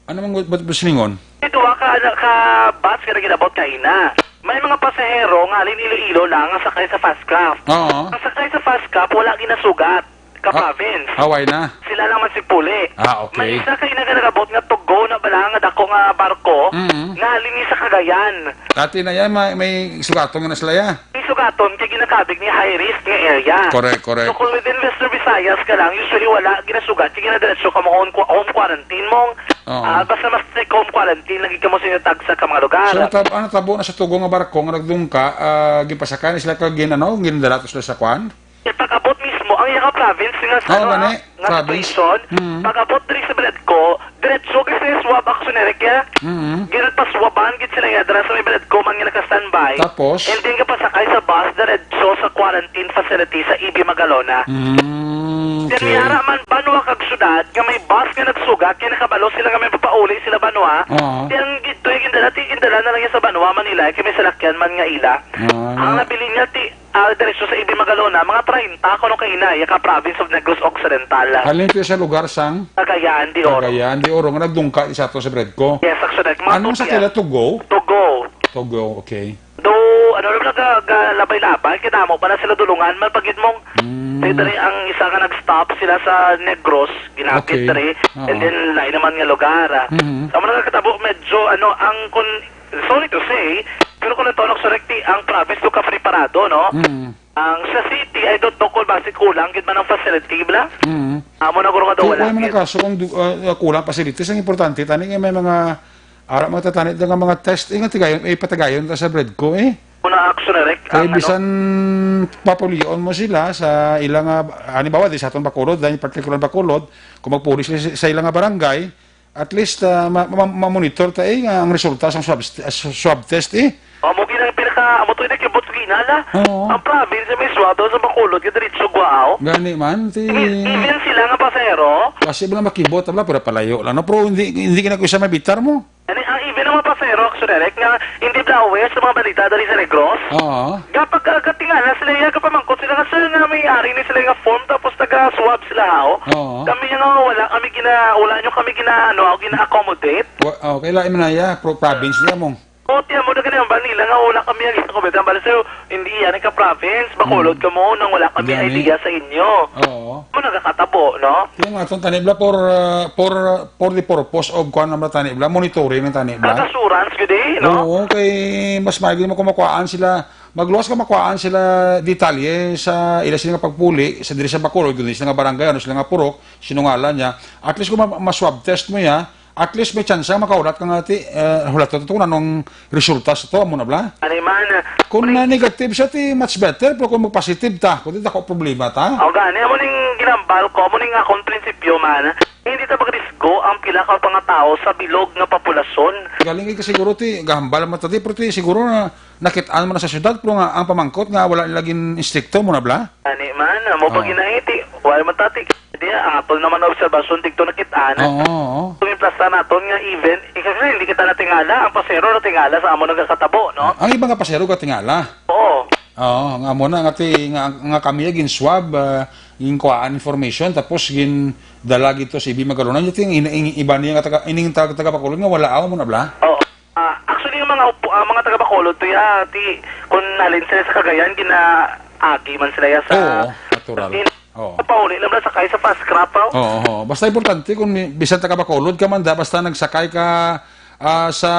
Ano mang bu-, bu-, busilingon? May duha ka, ka bus nga naginabot kaina. May mga pasahero nga halin Iloilo lang ang sakay sa Fastcraft. Oo. Ang sakay sa Fastcraft, wala ginasugat ka Ah, province. away na. Sila lang man si puli. Ah, okay. May isa ka ina nga nagabot nga tugo na bala nga dako nga barko Mm. nga halin ni sa Cagayan. Dati na yan, may, may sugaton nga na sila ya. Isugaton kay ginakabig ni high risk nga area. Correct, correct. So, kung within Western Visayas ka lang, usually wala ginasugat, kay ginadiretso ka mo home, home quarantine mo. Oo. Ah, basta mas strict home quarantine lagi ka mo sa inyo tagsa ka mga lugar. So, natab-, ang natabo na sa tugo nga barko nga nagdungka, ah, gipasakay na sila kag gin-, ano, ginadala to sila sa kwan? Kay pag-abot mismo, ang iya nga province nga sa, Oo, ano, gani, ah, nga province. situation, Mm. pag-abot diri sa Bledco, diretso gid sa swab Actionerec, ya. Mm. Ginapaswaban gid sila, ya, dira sa may Bledco man nga naka-standby. Tapos? And then, gapasakay sa bus, diretso sa quarantine facility sa E B Magalona. Mm, Kaya okay. may ara man, banwa kag syudad, nga may bus nga nagsugat, kaya nakabalo sila nga may papauli sila banwa. Oo. Kaya ang gito, yung gindala, ti-, gindala na lang yan sa banwa, Manila, kaya may salakyan man nga ila. Ah, Ang nga. nabilin niya, ti-, Ah, diretso sa E B Magalona, mga treinta kuno ka ina, ya ka province of Negros Occidental. Halin to sa lugar sang Cagayan de Oro. Cagayan de Oro, nga nagdungka sa ato sa Bledco. Yes, actually, mga Anong sa tupya. kila? Tugo? Tugo. Tugo, okay. Do, ano naman, naga-, ga-, labay-labay, kinamo pa na sila dulungan, man pagid mong Mm. Say, dali, ang isa nga nag-stop sila sa Negros, ginapit Okay. dali, Oo. and then lain naman nga lugar, ah. Mhm. Sa mga nakatabo, medyo, ano, ang kun-, sorry to say, pero kung ito, sorry, ang province do ka preparado, no? Mm. Ang sa city, I don't know kung basi kulang gid man ang facility, bla? Mm. Amo na guro nga daw Kung wala wala man gid. ang kaso kung du-, ah, kulang facilities, ang importante, tani nga may mga, ara, mga tatanit nga mga test, eh, nga tigayon, eh, patagayon ta sa Bledco, eh. Una action direct Kay ang ano? bisan papulion mo sila sa ilang, ah, halimbawa, di sa aton Bacolod, dahil particular Bacolod, kung magpuli sila sa, sa ilang, ah, barangay, at least, ah, ma-, ma-, ma-monitor ta, eh, ang resulta sa swab, st-, ah, swab test, eh. Amo gid ang pinaka, amo to yung nakibot ko ginala. Oo. Ang province may swab sa Bacolod, yung diretso Guao. Gani man, ti- Even, even sila nga pasahero. Kasi mo lang makibot, abla, pura palayo lang, no? Pero hindi, hindi ka na kusa mabitar mo. Ani, ang even ang mga pasahero, actually, direct nga hindi bla aware sa mga balita dali sa Negros. Oo. Kapag, ah, katingala sila, iya kapamangkot sila nga, "Sir, nga may Ari ni sila nga form, tapos taga-swab sila, ha, oh. Oo. Kami nga wala kami gina-, wala nyo kami gina-, ano, gina-accommodate. Wa-, oh, kay lain man na ya, pro-, province niya mo. O, tiyan mo na ganyan ba nila nga wala kami ang gina-accommodate? Ang bala sa'yo, hindi yan ka province, Bacolod Mm. ka mo, nang wala kami Gani. idea sa inyo. Oo. Mo nagakatabo, no? Yung atong tanibla for, uh, for, for the purpose of kuan naman tanibla, monitoring ng tanibla. Assurance, gud eh, no? Oo, kay mas maigi mo kung makuhaan sila, magluwas ka makuhaan sila detalye sa ila sila nga pagpuli, sa diri sa Bacolod, kung sila nga barangay, ano sila nga purok, sinungalan niya. At least kung ma-, ma-swab test mo ya, at least may tsansa makaulat ka nga ti, eh, hulat to, to, kung anong resulta sa to, amo na bala. Ani man, Kung muli- na negative siya, ti much better, pero kung mag-positive ta, kung di ako problema ta. O gani, amo ning ginambal ko, amo ning akong prinsipyo man. Hindi ta magrisgo ang pila ka mga tawo sa bilog nga populasyon. Galing ka siguro ti, gahambal mo ta ti, pero ti, siguro na nakit-an mo na sa syudad, pero nga ang pamangkot nga wala nila gin-instrikto mo na bala. Ani man, amo pa Oh. ginaiti, wala man tati. Di, ang aton naman na obserbasyon dito nakit-an. Oo, oo. Kung implasta naton nga even, ikaw hindi kita natingala, ang pasero natingala sa amo nagkakatabo, no? Ang iba nga pasero katingala. Oo. Oo, nga amo na nga ti, nga, nga kami gin-swab, ah, gin-kuhaan information, tapos gin-dala gito sa ibi magalunan. Ito yung in-, in-, iba niya nga taga, ining taga, taga Bacolod nga wala aw mo na bala. Oo. Ah, actually, yung mga upo-, ah, mga taga Bacolod to ya, ti, kung nalin sila sa Cagayan, ginaagi man sila ya sa Oo, natural. in-, Oo. pauli na bala sakay sa fast crop, oh. Oo, oo. Basta importante kung mi-, bisan taga Bacolod ka man, da, basta nagsakay ka, ah, sa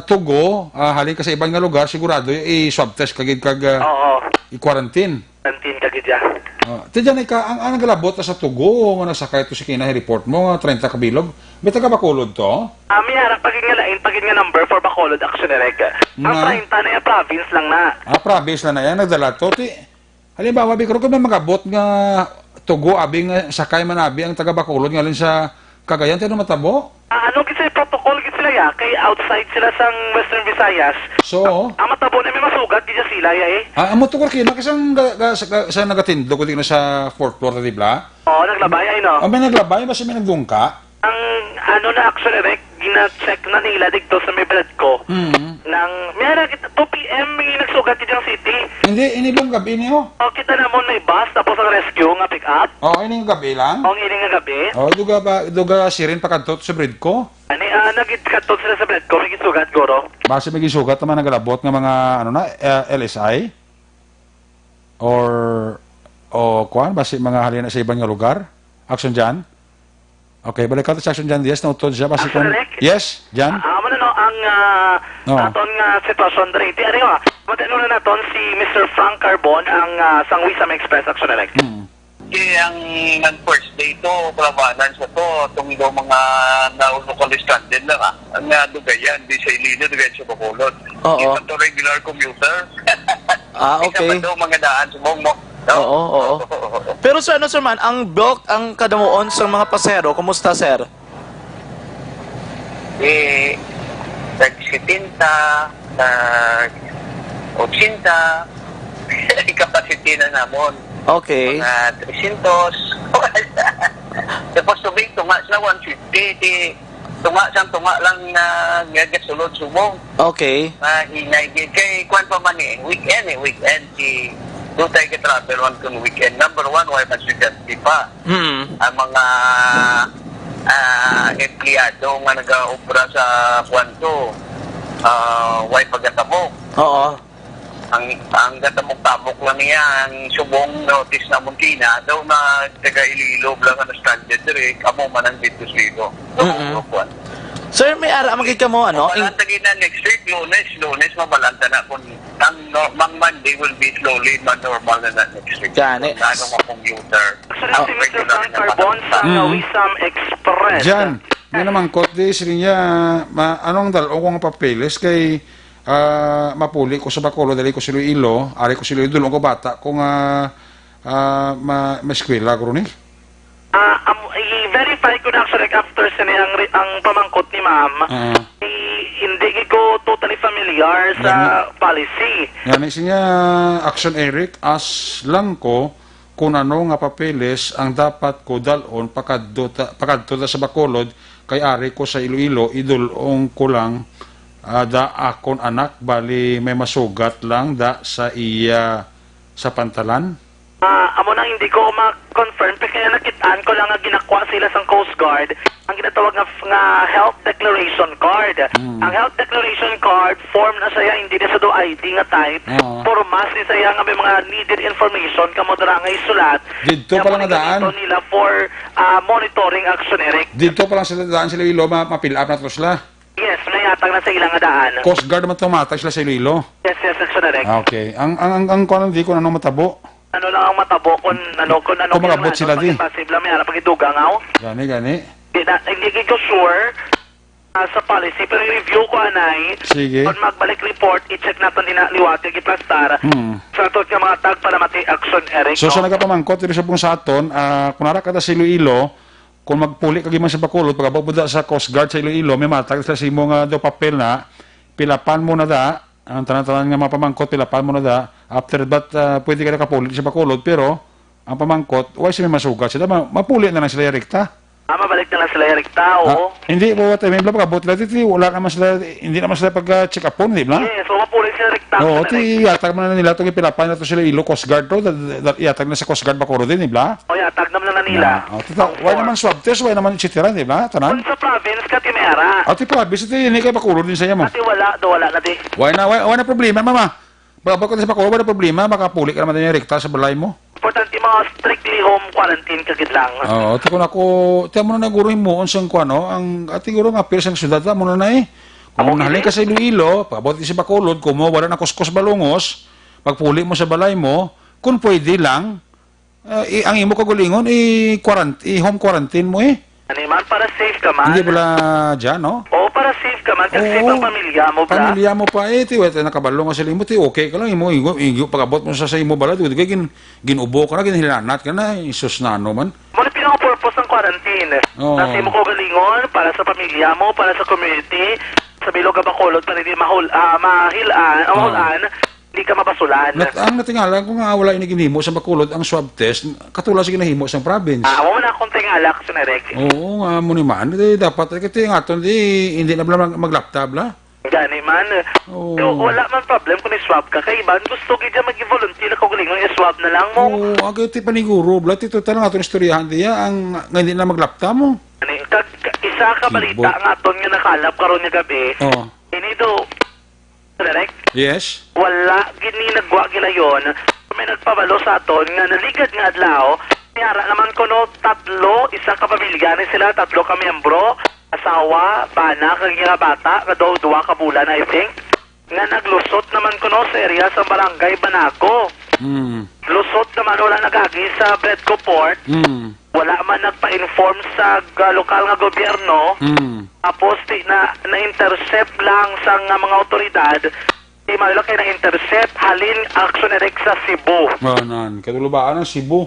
Tugo, ah, halin ka sa iban nga lugar, sigurado i-swab test kagid kag, ah, Oo. i-quarantine. Nineteen ka gid ya. Oh, ti dyan, ika, ang, ang nagalabot na sa Tugo nga nasakay to si Kina, report mo nga treinta ka bilog. May taga Bacolod to? Ah, may harap pa gid nga lain, pa gid nga number for Bacolod Action Direct. Ang Nga? treinta na yung province lang na. Ah, province lang na yan, nagdala to. Ti, halimbawa, Bicol, kung may magabot nga Tugo, abi nga sakay man abi ang taga Bacolod nga halin sa Cagayan, ti ano matabo? Ah, ano gid sila, protocol gid sila ya, kay outside sila sang Western Visayas. So? Ang matabo na may masugat gid sila ya eh. Ah, amo to, Corkina, kasi ang ga-, ga-, sa, ga-, sa nagatindog, di na sa fourth floor, di ba? Oo, naglabay ay, no? Ah, may naglabay, basta may nagdungka? Ang ano na, actually, Rek, gina-check na nila dito sa may balad ko. Mm. Nang, may ara kita, two P M may nagsugat dito sa city. Hindi, ini lang gabi niyo. O, kita namon may bus, tapos ang rescue nga pick up. Oh, ini nga gabi lang? O, ini nga gabi. Oh, duga ba, duga sirin pa kadto sa bread ko? Ani, ah, nagkadto sila sa Bledco, may gisugat, guro. Base may gisugat naman nagalabot nga mga, ano na, eh, L S I? Or, o, kuan, base mga halina sa iban nga lugar? Action Jan? Okay, balik ka to sa Action Jan Diaz, nautod siya, base Action kung, Direct? Yes, Jan? Ah, amo na, no, ang, ah, Oh. aton nga sitwasyon diri. Ti, ari, oh, matino na naton si Mister Frank Carbon, ang, ah, sang Wisam Express, Action Direct. Hmm. Kaya ang nag-first day to, kalabanan sa to, itong ilang mga na-, local stranded lang, ah. Ang, ah, dugayan, di sa Iloilo, dugayan sa Bacolod. Oo. Di man to regular commuter. Ah, Di sa okay. Bato, mga daan, subong mo. No? Oo, oo. Pero sir, ano, sir, man, ang bulk, ang kadamuon sa mga pasahero, kumusta, sir? Eh, tag setenta, tag ochenta, capacity na namon. Okay. Mga trescientos. Tapos tubig, tunga sila one fifty. Di, tunga sang tunga lang na nga gasulod subong. Okay. Mahinay gid. Kay, kwan pa man eh, weekend eh, weekend. Di, doon tayo ka-travel man kung weekend. Number one, why man estudyante pa? Mm. Ang mga, ah, empleyado nga nagaobra sa kwanto, ah, way pagkatabo. Oo. Ang, ang gatabok-tabok lang niya, ang subong notice na Muntina, daw na taga Iloilo lang ang stranded diri, kamo man ang dito sa Iloilo. So, Mm-mm. kung kuwan. Sir, may ara man gid kamo, ano? Mabalaan In- ta gid na next week, Lunes, Lunes, mabalaan ta na kung ang no-, mang Monday will be slowly ma-normal na na next week. Gani. Kung ano nga computer. Actually, si Mister Frank Carbon sa Mm. Wisam Express. Jan, may namangkot di, sige niya, ma-, anong dal-ong ko nga papeles kay, ah, mapuli ko sa Bacolod, dali ko sa Iloilo, ari ko sa Iloilo, dulong ko bata ko nga, ah, ma-, maeskwela ko rin eh. Ah, am-, i-verify ko na actually after sini ang re-, ang pamangkot ni ma'am. Ah. I-, hindi gid ko totally familiar sa Yan. policy. Yan, eh, siya, Action Eric, as lang ko kung ano nga papeles ang dapat ko dalon pakadto ta, pakadto ta sa Bacolod, kay ari ko sa Iloilo, idulong ko lang, ah, da akon anak, bali may masugat lang da sa iya sa pantalan. Ah, amo nang hindi ko ma-confirm, pero kaya nakitaan ko lang nga ginakwa sila sang Coast Guard ang ginatawag nga, nga health declaration card. Mm. Ang health declaration card, form na siya, hindi na siya do I D nga type. Oo. Formas ni siya nga may mga needed information kamo dira nga isulat. Didto Kaya pa lang mo ni nadaan? Ito nila for, ah, monitoring action, Eric. Didto pa lang sila daan sila ilo, ma-, ma-fill up na to sila. Yes, may atag na sa ilang daan. Coast Guard naman tumatag sila sa Iloilo. Yes, yes, action, Eric. Ah, okay. Ang, ang, ang, ang kuwan, di ko na ano matabo. Ano lang ang matabo kung ano, kung ano Kung magabot sila, di. Possible may ara pag idugangaw. Gani, gani. Di na, hindi ko sure, ah, sa policy, pero i-review ko, anay. Sige. Kung magbalik report, i-check naton ina liwat, yung iplastar. Hmm. Sa aton nga mga tag para mati action, Eric, So, sa no? Nagapamangkot, diri sa pong sa aton, ah, kung nara ka ta sa Iloilo, kung magpuli ka giman sa Bacolod, pag-abot mo da sa Coast Guard sa Iloilo, may matag sila sa imo nga do papel na, pilapan mo na da, ang tanan-tanan nga mga pamangkot, pilapan mo na da. After that, ah, pwede ka nakapuli sa Bacolod, pero ang pamangkot, why sila masugat sila? Ma-, mapuli na lang sila rekta. Ah, mabalik na lang sila rekta, Ah, oo. hindi po, what I mean, pag-abot nila, di, di, wala naman sila, hindi naman sila pag-check up po, di ba? Yes, so mapuli sila rekta Oo, sa ti, yatag man na nila itong ipilapan na to sila ilo Coast Guard to, da-, da-, yatag na sa Coast Guard Bacolod din, di ba? O, yatag naman na nila. Na, oh, tita, Ang why form. Naman swab test, why naman et cetera, di ba? Tanan? Kung sa province ka, ti may ara. Ati province, ati, hindi kayo Bacolod din sa iya mo. Ati wala, do wala na di. Why na, why, why na problema, mama? Ba, ba ko sa Bacolod, why na problema? Makapuli ka naman din yung rekta sa balay mo. Importante mga strictly home quarantine ka gid lang. Oo, ti kung ako, ti mo na naguro himuon sang kuan, no? Ang, ati guro nga, apil sang syudad, mo na na eh. Kung Ako nahalin gid. Ka sa Iloilo, pag-abot sa Bacolod, kung mo wala na kuskos balungos, pagpuli mo sa balay mo, kung pwede lang, Ah, i-, ang imo kaugalingon, i-quarant-, i-home quarantine mo, eh. Ani man, para safe ka man. Hindi bala dyan, no? Oo, para safe ka man, kag safe Oo. Ang pamilya mo, bla. Pamilya mo pa, eh, ti, wala nakabalo nga sila imo, ti, okay ka lang, imo, imo, imo, pag-abot mo sa, sa imo bala, ti, kay gin-, ginubo ka na, ginhilanat ka na, eh, sus, na ano man. Mo na pinaka-purpose ng quarantine. Oo. Nasa imo kaugalingon, para sa pamilya mo, para sa community, sa bilog nga Bacolod, para di mahul-, ah, mahilan, ah, Oo. Mahulan, Di ka mabasulan. Nat-, ang natingala ko nga wala ini ginhimo sa Bacolod ang swab test, katulad sa ginahimo sa province. Ah, amo na akong tingala, Action Eric. Oo, nga mo ni man. Di, dapat, eh, kaya nga aton, di, hindi na bala mag-, maglapta bala. Gani man. Oo. So, wala man problem kung i-swab ka. Kay iban, gusto gid dyan mag-volunteer ka, galing mo, i-swab na lang mo. Oo, agay ti paniguro, bala, ti total nga aton istoryahan diya, ang, nga hindi na maglapta mo. Ani, kag, isa ka balita Keyboard. Nga aton nga nakalap karon nga gabi. Oo. Ini do, Direk? Yes. Wala gini nagwa gilayon. May nagpabalo sa aton nga naligad nga adlaw, may ara naman kuno tatlo, isa ka pamilya ni sila, tatlo ka miyembro, asawa, bana, kag iya nga bata, nga daw duha ka bulan, I think, nga naglusot naman kuno sa area sa Barangay Banago. Hmm. Lusot naman, wala nagagi sa Bledco Port. Hmm. Wala man nagpa-inform sa, ah, lokal nga gobyerno. Hmm. Tapos, ti-, na, na-intercept lang sa nga mga otoridad. Ti maayo lang kay na-intercept, halin, Action Eric, sa Cebu. Oh, nan. Katulubaan ang Cebu.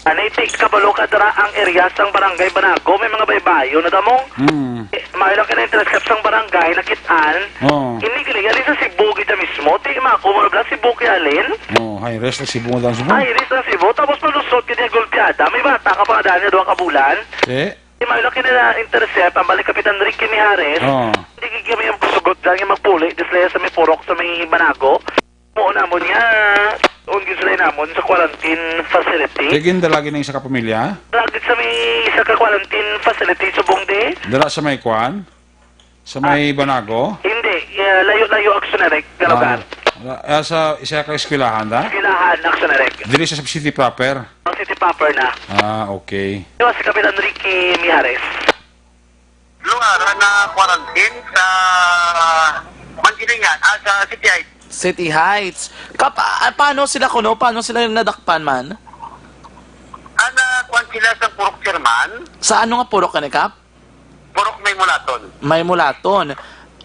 Anay, ti, kabalo ka dira ang area sang Barangay Banago, may mga baybayon na damong. Hmm. Eh, maayo lang kay na-intercept sang barangay, nakit-an. Oh. Ini gali, gali sa Cebu, gid mismo. Ti, mako, mo na bala, Cebu kay halin. Oh, high risk ang Cebu, ang Cebu. High risk ang Cebu. Tapos malusot, gid ang gulpiada. May bata ka pa nga daan nga duha ka bulan. Eh? Di maayo lang kini na-intercept ang balik Kapitan Ricky Mijares. Oo. Hindi gid kami ang pasugot dyan nga magpuli, di sila sa may purok, sa may Banago. Mao na mo niya, ungis sila namon sa quarantine facility. Kaya gindala gid ng isa ka pamilya? Lagi sa may isa ka quarantine facility, subong di. Dala sa may kwan? Sa may Ah, Banago? Hindi. Eh, layo-layo, Action Eric, nga lugar. Ah, ah, sa isa ka eskwelahan, da? Eskwelahan, Action Eric. Diri sa city proper? Ang city proper na. Ah, okay. Ito si Kapitan Ricky Mijares. Lugar na quarantine sa Mansilingan, ah, sa City Heights. City Heights. Kap-, ah, paano sila kuno? Paano sila nadakpan man? Ah, na, kwan sila sa Purok Chairman. Sa ano nga purok ka ni, Kap? Purok May Mulaton. May Mulaton.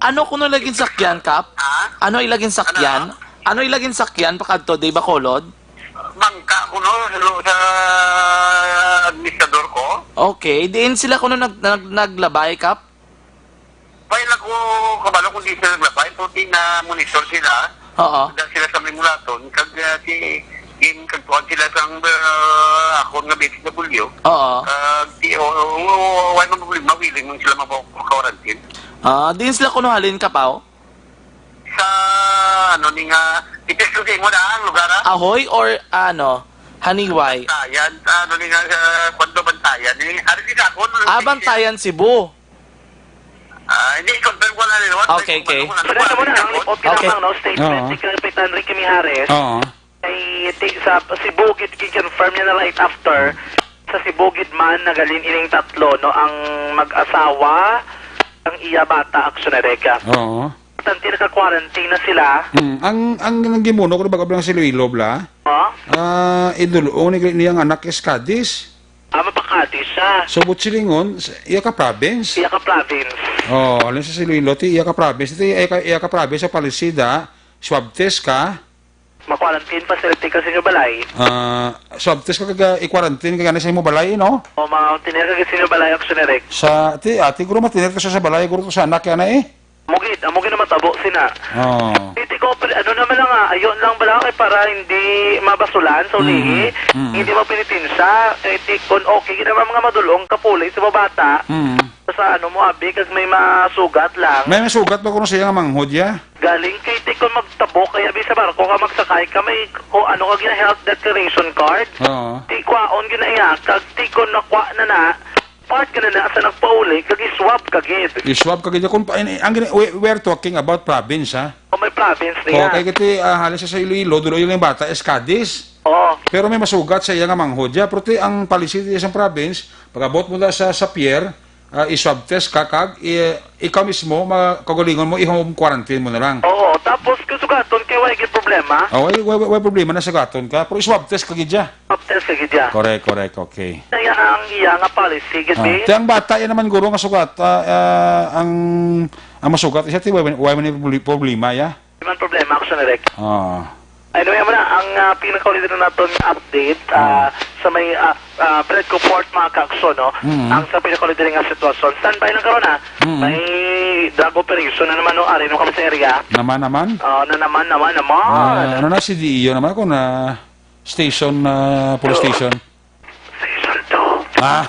Ano kuno laging sakyan, Kap? Ha? Ano ilaging sakyan? Ano? Ano ilaging sakyan pakadto, di Bacolod? Bangka kuno, sa, sa administrador ko. Okay, diin sila kuno nag-, nag-, naglabay, Kap? Wala ko kabalo kung di sila naglabay, pero di na monitor sila. Oo. Dahil sila sa may Mulaton, kag, ah, si, in, kag kuwan sila sa, ah, akon nga B T W. Oo. Kag, di, o, o, o, wala man problema, willing man sila mapa-, maka-quarantine. Ah, diin sila kuno halin, Kap, aw? Sa, ano, ni nga, i-test ko sa imo na ang lugar, ah. Ahoy or, ano, Haniway. Bantayan, ano ni nga, ah, kwan ba, Bantayan? Ni, ari ni Gakon, ano Ah, ni Bantayan, Cebu. Ah, hindi, confirm ko lang nila. Okay, okay. Ano, ano, ano, Muna, muna, ang report Okay. kinamang, no? Statement Oo. ni Kapitan Ricky Mijares. Oo. Ay, ti-, sa Cebu gid, gi-confirm niya na right after. Sa Cebu gid man, nagalin ining tatlo, no? Ang mag-asawa, ang iya bata, Action Erika. Oo. Importante, naka-quarantine na sila. Mm, ang, ang, ang gimuno ko, baga lang si Iloilo, bla? Ha? Ah, idulong ni, niyang anak is Cadiz. Ah, mapakati siya. So, but silingon, s-, iya ka province? Iya ka province. Oh, alam sa Iloilo, ti iya ka province. Ti iya ka, iya ka province sa palisida, swab test ka. Ma-quarantine facility ka sa inyo balay. Ah, swab test ka, kaga i-quarantine ka gani sa imo balay, no? O, ma-quarantine ka sa inyo balay, Action Eric. Sa, ti, ati, guro, matinir ka sa, sa balay, guro, sa anak, yan na eh. Mugid, amo gid na matabo sina. Oh. Titi ko, pre, ano naman lang, ah, ayon lang bala kay para hindi mabasulan sa ulihi. Mm, mm. Hindi mapinitinsa. Kay ti, kung okay gid naman mga madulong kapuli sa mga bata, Mm. sa ano mo, abi, kag may masugat lang. May masugat ba kuno siya nga manghod, ya? Galing kay ti, kung magtabo, kaya abi sa barko ka magsakay ka, may, o ano ka gina health declaration card. Oo. Ti, kwaon gina iya, kag ti, kung nakwa na na, part ka na na sa nagpauli, kag iswab ka gid. Iswab ka gid. Kung pa, in, ang gini, we, we're talking about province, ha? O, may province O, niya. Kay kiti, ah, halos sa Iloilo, dulo yung bata, is Cadiz. Oo. Pero may masugat sa iya nga manghod, ya. Pero ti, ang policy ti sa province, pag-abot mo na sa, sa pier, ah, i-swab test ka, kag, i-, ikaw mismo, ma-, kaugalingon mo, i-home quarantine mo na lang. Oo, tapos kung sugaton kay wala gid problema. Oh, way, way, way problema na sugaton ka, pero i-swab test ka gid ya. Swab test ka gid ya. Correct, correct, okay. Kaya ang iya nga policy gid, Ah, eh. Ti ang bata yan naman, guro, nga sugat, ah, ah, ang, ang masugat, isa ti, way, way man yung probli-, problema, ya? Di man problema, Action Eric. Ah. Anyway, mo na, ang, ah, pinakauli na naton nga update, ah, Ah. sa may, ah, ah, Fredco Port, mga ka-aksyon, no? Mm. Ang sa pinakauli diri nga sitwasyon. Standby lang karon, ha? Mm. May drug operation na naman, no? Ari no kami sa area. Naman, naman? Ah, na naman, naman, naman. Ah, ano na, C D E O naman kung na station, ah, police Oo. station? Season two. Ah.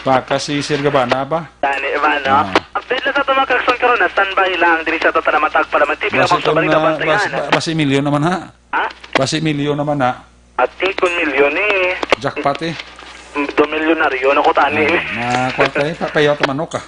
Baka si Sir Gabana ba? Tani, Ivan, no? Ah. Update lang sa ato, mga ka-aksyon, karon na standby lang diri sa ato, Tanamatag Palaman T V, Basi abang sa itong, balita, ah, bantayan. bas-, ba-, basi milyon naman, ha? Ha? Basi milyon naman, ha? Ati, kung milyon, eh. Jackpot, eh. Do milyonaryo na ko, tani. Ah, na, kwarta, eh, papayaw ta manok, ah.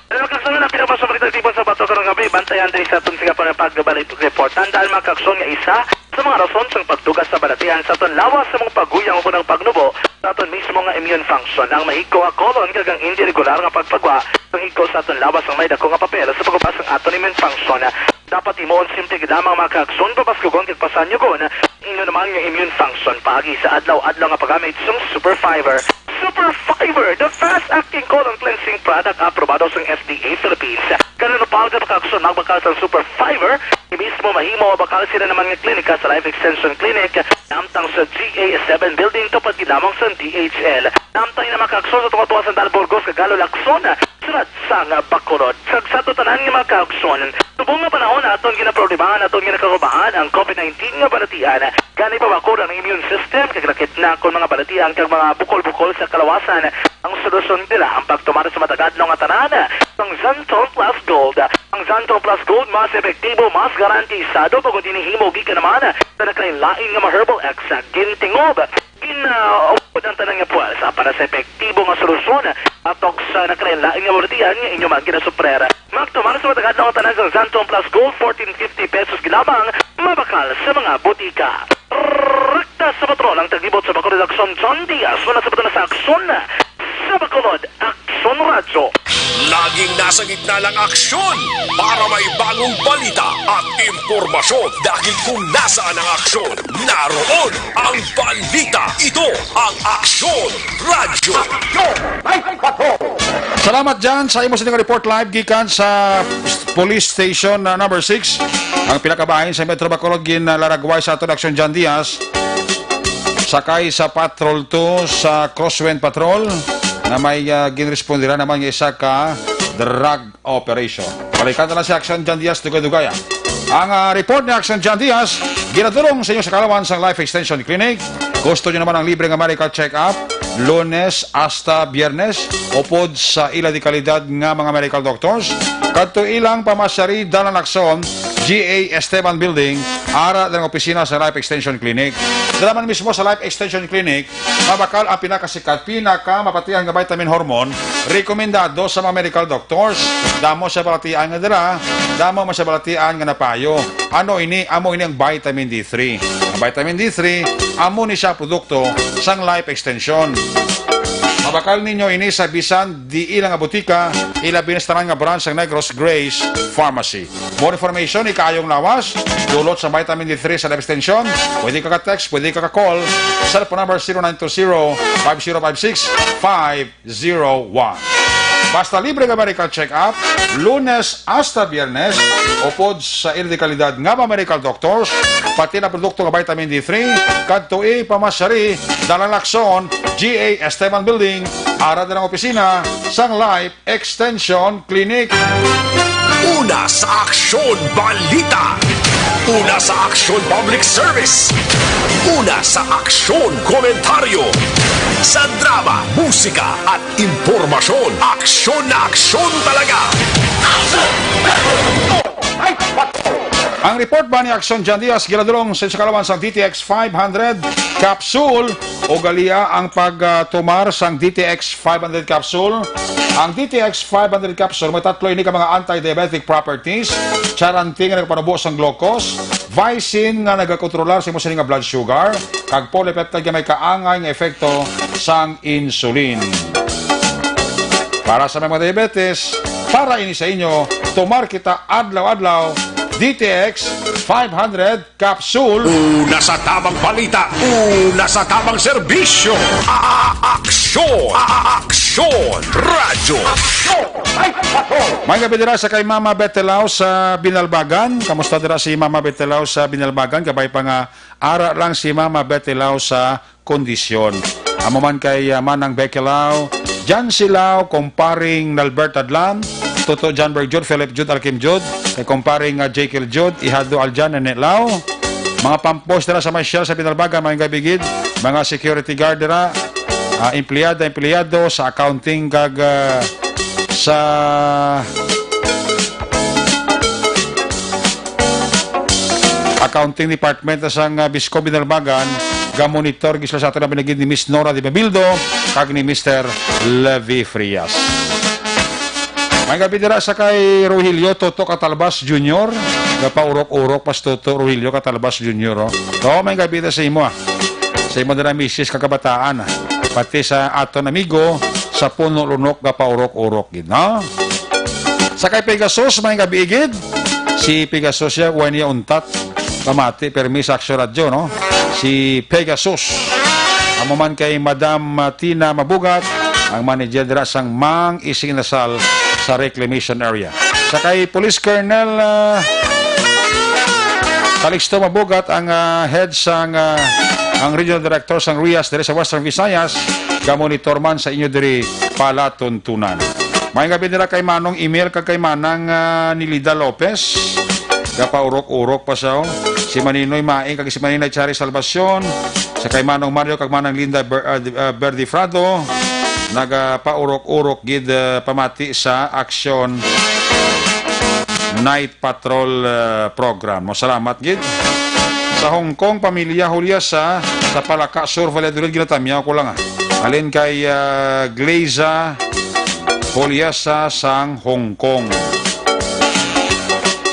Ano ka sa mga pinapasok kita tipon sa bato karong gabi? Bantayan diri sa aton siga pa nga pagbalik report. Tandaan, mga ka-aksyon, nga isa sa mga rason sang pagdugas sa balatian sa aton lawas sa mga paguyang o kunang pagnubo sa aton mismo nga immune function. Ang mahigko nga colon kag ang hindi regular nga pagpagwa sang higko sa aton lawas ang may dako nga papel sa pagubas sang aton immune function. Dapat himuon simple gid lamang, mga ka-aksyon, papaskugon kag pasanyugon inyo naman nga immune function paagi sa adlaw-adlaw nga paggamit sang Super Fiber. Super Fiber, the fast-acting colon cleansing product, aprobado sang F D A Philippines. Kani nupal ka, mga ka-aksyon, magbakal sang Super Fiber, ti mismo mahimo mabakal sila naman nga klinika sa Life Extension Clinic, namtang sa G A seven Building, tupad gid lamang sang D H L. Namtang ina, mga ka-aksyon, sa tunga-tunga sang Dalburgos, Kagalo, Lacson, sulod sang Bacolod. Kag sa aton tanan nga mga ka-aksyon, subong nga panahon aton ginaproblemahan, aton ginakarubahan ang COVID nineteen nga balatian. Gani, pabakod ang immune system, kag nakit na kon mga balatian kag mga bukol-bukol sa kalawasan. Ang solusyon nila ang pagtumar sa matagadlaw nga tanan sang Xanthone Plus Gold. Ang Xanthone Plus Gold mas epektibo, mas garantisado, bangod ini himo gikan naman sa nagkalain-lain nga mga herbal extract. Gintingob, gin, ah, upod ang tanan nga puwersa para sa epektibo nga solusyon batok sa nagkalain-lain nga balatian nga inyo man ginasuprer. Magtumar sa matagadlaw nga tanan sang Xanthone Plus Gold, fourteen fifty pesos gid lamang, mabakal sa mga butika. Rekta sa patrol ang taglibot sa Bacolod Aksyon, John Diaz, muna sa patrol sa Aksyon sa Bacolod, Aksyon Radyo. Laging nasa gitna ng aksyon para may bagong balita at impormasyon. Dahil kung nasaan ang aksyon, naroon ang balita. Ito ang Aksyon Radyo. Salamat, Jan, sa imo sa report live gikan sa police station na number six. Ang pinakabahin sa Metro Bacolod, gin, ah, laragway sa aton Aksyon, Jan Diaz. Sakay sa Patrol two sa Crosswind Patrol na may, ah, ginrespondihan naman nga isa ka drug operation. Balikan na lang si Aksyon Jan Diaz, dugay-dugaya. Ang, ah, report ni Aksyon Jan Diaz, ginadulong sa inyo sa kalawan sang Life Extension Clinic. Gusto nyo naman ang libre nga medical check-up, Lunes hasta Biyernes, upod sa ila di kalidad nga mga medical doctors. Kadto ilang pamasyari, Dalan Lacson, G A Esteban Building, ara ang opisina sa Life Extension Clinic. Dala man mismo sa Life Extension Clinic, mabakal ang pinakasikat, pinakamapatihan nga vitamin hormone, rekomendado sa mga medical doctors. Damo sa balatian nga dala, damo man sa balatian nga napayo. Ano ini? Amo ini ang vitamin D three. Ang vitamin D three, amo ni siya produkto sang Life Extension. Mabakal ninyo ini sa bisan diin nga butika, ilabi na sa tanan nga branch sang Negros Grace Pharmacy. More information, ikaayong lawas, dulot sa vitamin D three sa Life Extension, pwede ka ka-text, pwede ka ka-call, cellphone number zero nine two zero, five zero five six, five zero one. Basta libre ka medical check-up, Lunes hasta Biyernes, upod sa ila dekalidad nga mga medical doctors, pati na produkto nga vitamin D three, kadtoi pamasyari, Dalan Lacson, G A Esteban Building, ara ang opisina sang Life Extension Clinic. Una sa aksyon, balita. Una sa aksyon, public service. Una sa aksyon, komentaryo. Sa drama, musika, at impormasyon, aksyon na aksyon talaga. Ang report ba ni Aksyon John Diaz, giladulong sa kalawan sang D T X five hundred capsule, o galia ang pagtumar sang D T X five hundred capsule. Ang D T X five hundred capsule, may tatlo ini ka mga anti-diabetic properties: charantin nga nagapanubo sang glucose, vicin nga nagakontrolar sa imo sini nga blood sugar, kag polypeptide nga may kaangay nga epekto sang insulin. Para sa mga diabetes, para ini sa inyo, tumar kita adlaw-adlaw, D T X five hundred capsule. Una sa tamang balita, una sa tamang serbisyo. A-, a-, aksyon, a-, a-, aksyon, radyo. Maayong gabi dira sa kay Mama Betelao sa Binalbagan. Kamusta dira si Mama Betelao sa Binalbagan? Kabay pa nga ara lang si Mama Betelao sa kondisyon. Amo man kay, ah, Manang Becky Lau, Jan Silao, Kumparing Nalbert Adlan, Toto John Berjud, Philip Jud, Alkim Jud, kay Kumparing, ah, Jekyll Jud, Ihado Aljan, Nene Lau. Mga pampos dira sa may Shell sa Binalbagan, maayong gabi gid. Mga security guard dira, ah, empleyada, empleyado sa accounting kag, ah, sa Accounting Department sang, ah, Bisco Binalbagan, gamonitor gid sila sa aton, na binagid ni Miss Nora de Babildo kag ni Mister Levi Frias. Maayong gabi dira sa kay Rogelio Toto Catalbas Junior. Gapaurok-urok pa si Toto Rogelio Catalbas Junior, oh. Oh, maayong gabi dira sa imo, ah. Sa imo dira, misis, kag kabataan, ah. Pati sa aton amigo sa Puno Lunok, gapaurok-urok gid, no? Sa kay Pegasus, maayong gabi gid. Si Pegasus ya, wa niya untat. Pamati, permi sa Aksyon Radyo, no? Si Pegasus. Amo man kay Madam, ah, Tina Mabugat, ang manager dira sang Mang Ising Inasal sa reclamation area. Sa kay Police Colonel, ah, Calixto Mabugat, ang, ah, head sang, ah, ang regional director sang RIAS diri sa Western Visayas, gamonitor man sa inyo diri palatuntunan. Maayong gabi nila kay Manong Emil kag kay Manang, ah, Nilida Lopez. Gapaurok-urok pa siya, oh. Si Maninoy Maing kag si Maninoy Chari Salvacion, sa kay Manong Mario kag Manang Linda Ber-, ah, ah, Berdifrado, nagapaurok-urok gid, ah, pamati sa Aksyon Night Patrol, ah, program. Mo, salamat gid. Sa Hong Kong, pamilya Juliasa, sa Palaka Sur, Valladolid, ginatamyaw ko lang, ah. Halin kay, ah, Gleza Juliasa sang Hong Kong.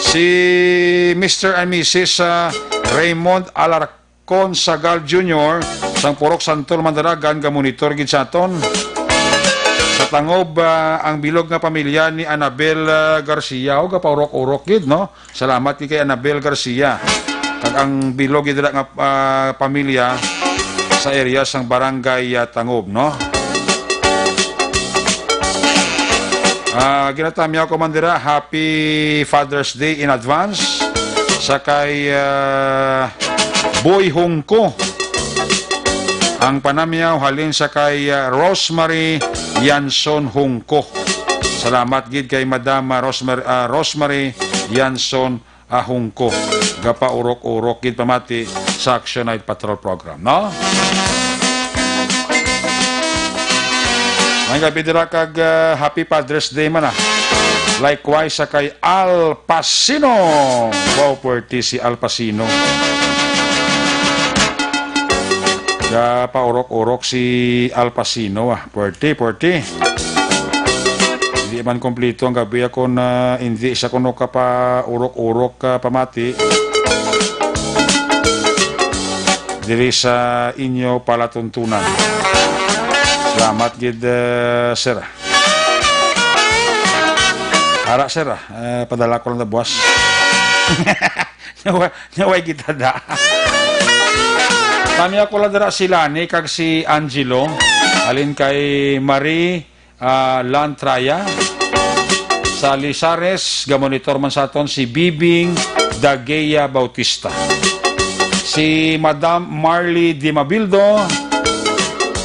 Si Mister and Missus, ah, Raymond Alarcon Sagal Junior sang Purok Santol, Mandaragan, gamonitor gid sa aton. Sa Tangob, ah, ang bilog nga pamilya ni Anabel, ah, Garcia, o, gapaurok-urok gid, no? Salamat gid kay Anabel Garcia kag ang bilog gid dira nga, ah, pamilya sa area sang Barangay, ah, Tangob, no? Ah, ginatamyaw ko man dira, Happy Father's Day in advance sa kay, ah, Boy Hungko. Ang panamyaw halin sa kay, ah, Rosemary Yanson Hungko. Salamat gid kay Madam, ah, Rosemary, ah, Rosemary Yanson, ah, Hungko. Gapaurok-urok gid pamati sa Action Night Patrol Program, no? Maayong gabi dira kag, ah, Happy Father's Day man, ah. Likewise sa kay Al Pacino. Wow, puwerte si Al Pacino. Gapaurok-urok si Al Pacino, ah. Puwerte, puwerte. Hindi man kompleto ang gabi ako na hindi siya kuno ka pa urok-urok, ah, pamati. Diri sa inyo palatuntunan. Salamat gid, eh, sir. Ara, sir, ah. Eh, padala ko lang na buwas. Nawa-, naway kita da. Kami ako lang dira si Lani kag si Angelo. Alin kay Marie, ah, Lantraya. Sa Lizares, gamonitor man sa aton si Bibing Daguia Bautista. Si Madam Marley Dimabildo,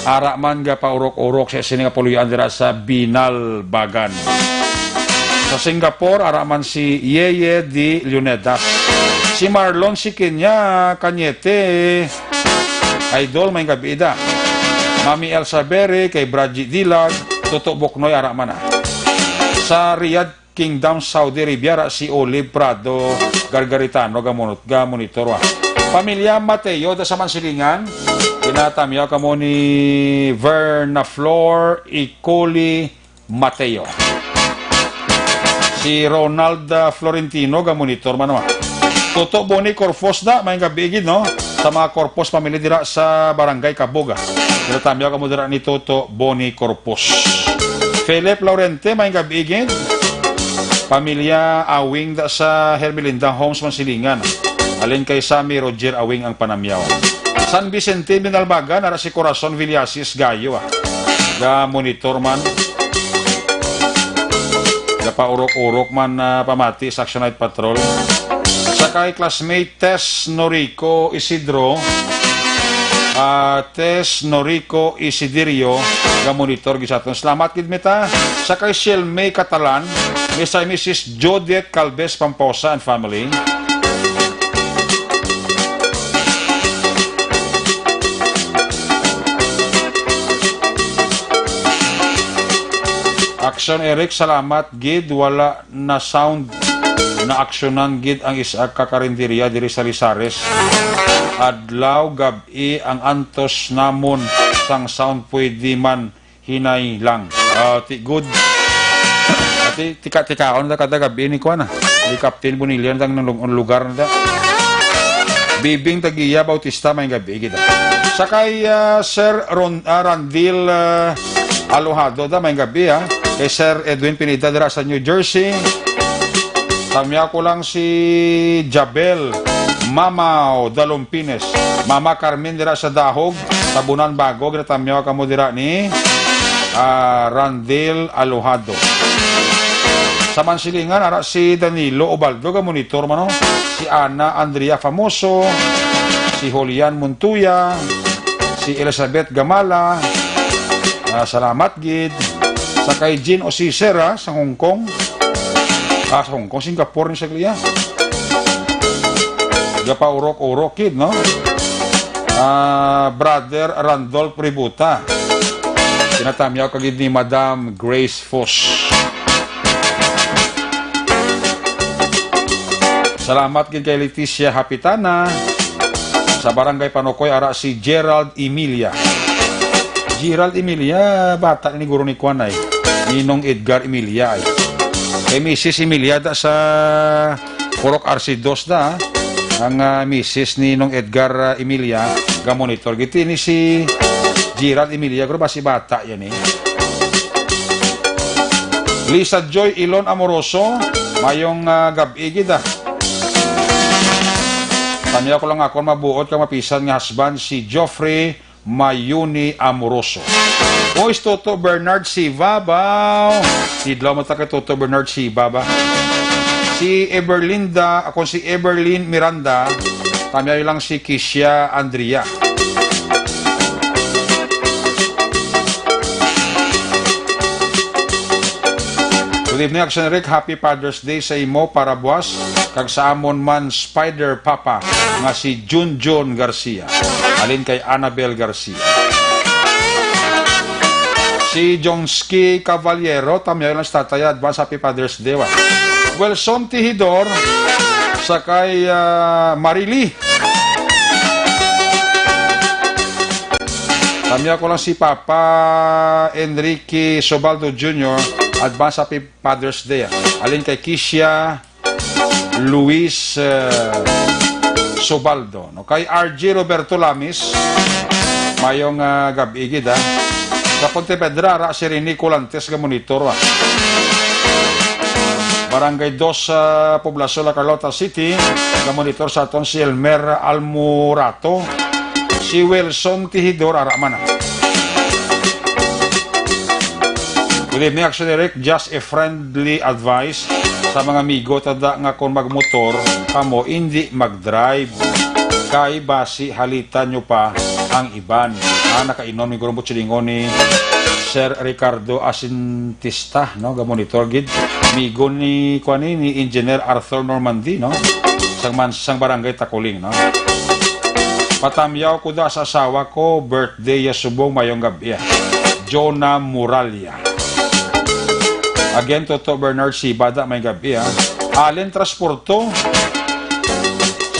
ara man gapaurok-urok sa sini nga puloy-an dira sa Binalbagan. Sa Singapore, ara man si Yeye di Leonidas. Si Marlon si Kenya Cañete, idol, may gabi da. Mami Elsa Berry, kay Bradji Dilag, Toto Buknoy, ara man, ah. Sa Riyadh Kingdom, Saudi Arabia, ra si Olive Prado Gargaritano, gamunot, gamonitor, ah. Pamilya Mateo, da sa Mansilingan, ginatamyaw kamo ni Verna Flor Icoli Mateo. Si Ronald, ah, Florentino, gamonitor man, ah. Toto Boni Corpus da, may gabi gid, no? Sa mga Corpus family dira sa Barangay Kabog, ah. Ginatamyaw kamo dira ni Toto Boni Corpus. Philip Laurente, may gabi gid. Pamilya Awing da sa Hermelinda Homes, Mansilingan. Alin kay Sammy Roger Awing ang panamyaw. San Vicente, Binalbagan, ara si Corazon Villasis Gayo, ah. Ga monitor man. Gapaurok-urok man, ah, pamati sa Action Night Patrol. Sa kay classmate Tess Norico Isidro, ah, Tess Norico Isidirio, ga monitor gid sa aton. Salamat gid, mita. Sa kay Shell May Catalan, Mister and Missus Judith Calves Pamposa and family. Action, Eric, salamat gid, wala na sound. Naaksyonan gid ang isa ka karinderya diri sa Lizares. Adlaw, gab-i ang antos namon sang sound, pwede man hinay lang. Ah, ti good. Ati, tika-tikaon na kada gabi ni kuan, ah. Ni Captain Bonilla na ang lug-, lugar na da. Bibing Tagiya Bautista, may gabi gid. Sa kay, ah, Sir Ron-, ah, Randil, ah, Alojado da, may gabi, ah. Kay Sir Edwin Pineda dira sa New Jersey. Tamya ko lang si Jabel Mamaw Dalumpines. Mama Carmen dira sa Dahog, Tabunan Bago, ginatamyaw kamo dira ni, ah, Randil Alojado. Sa Mansilingan, ara si Danilo Ubaldo, ga monitor man, no? Si Ana Andrea Famoso, si Julian Montoya, si Elizabeth Gamala. Ah, salamat gid. Sa kay Jean Osiser, ah, sa Hong Kong. Ah, sa Hong Kong, Singapore ni saglia. Gapaurok-urok gid, no? Ah, Brother Randolph Ributa. Ginatamyaw ka gid ni Madam Grace Fos. Salamat gid kay Leticia Hapitana. Sa Barangay Panukoy, ara si Gerald Emilia. Gerald Emilia, bata ni guro ni kuan ay, Ninong Edgar Emilia ay. Kay Missus Emilia da sa Purok R C dos da, ang, ah, misis ni Nong Edgar, ah, Emilia, ga monitor gid ni si Gerald Emilia, pero basi bata yan eh. Lisa Joy Ilon Amoroso, mayong, ah, gab-i gid, ah. Tamyaw ko lang ako mabuot kag mapisan nga husband si Geoffrey Mayuni Amoroso. Oy, si Toto Bernard Siva, baw. Tidlaw mo ta kay Toto Bernard Siva ba. Si Everlinda, ako si Everlyn Miranda. Tamyaw lang si Kisha Andrea. Good evening, Action Rick. Happy Father's Day sa imo para buwas, kag sa amon man Spider Papa nga si Junjun Garcia, alin kay Annabel Garcia. Si Jonsky Caballero, tamyaw lang si tatay, advance happy Father's Day, wa. Wilson Tihidor, sa kay, ah, Marily. Tamyaw ko lang si Papa Enrique Sobaldo Junior, advance happy Father's Day, ah. Alin kay Kisha, Luis, eh, Sobaldo, no? Kay R J Roberto Lamis, mayong, ah, gab-i gid, ah. Sa Pontevedra, ara si Rene Colantes nga monitor, ah. Barangay Dos, ah, Poblacion, La Carlota City, nga monitor sa aton si Elmer Almorato, si Wilson Tihidor, ara man, ah. Good evening, Action Eric. Just a friendly advice sa mga amigo, tada nga kon magmotor kamo, indi mag-drive. Kay basi halitan nyo pa ang iban. Ah, nakainom ni Gurumbo Chilingon ni Sir Ricardo Asintista, no? Gamonitor gid. Amigo ni, kuan ni, ni Engineer Arthur Normandy, no? Sang man-, sang barangay Takuling, no? Patamyaw ko da sa asawa ko, birthday ya subong, mayong gab-i, ah. Jonah Muralla. Again, Toto Bernard Sibada, may gab-i, ah. Allen Transporto.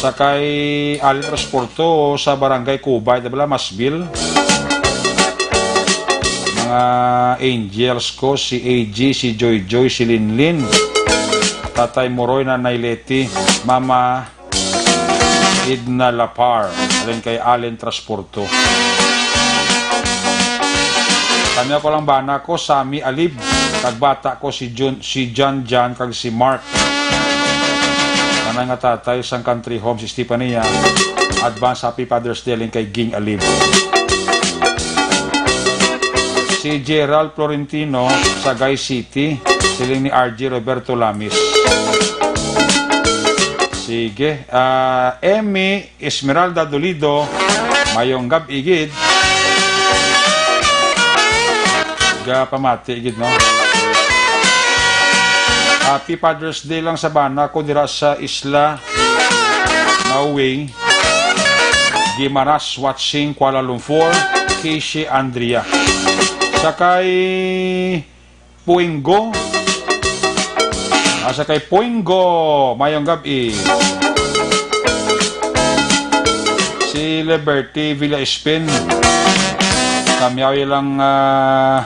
Sa kay Allen Transporto sa Barangay Cubay, da bala, Masbil. Mga angels ko, si A G, si Joy Joy, si Linlin. Tatay Moroy, Nanay Leti, Mama Edna Lapar, alin kay Allen Transporto. Kami ako lang bana ko, Sammy Alib, kag bata ko si Jun, si Jan Jan, kag si Mark. Tanan nga tatay sang country home, si Stefania. Advance happy Father's Day, alin kay Ging Alib. Si Gerald Florentino, Sagay City, siling ni R J Roberto Lamis. Sige, ah, Emmy Esmeralda Dolido, mayong gab-i gid. Gapamati gid, no? Happy Father's Day lang sa bana ko dira sa Isla Maui, Guimaras watching Kuala Lumpur, Kishi Andrea. Sa kay Puingo. Ah, sa kay Puingo, mayong gab-i. Si Liberty Villa Espin. Kamyawi lang, ah,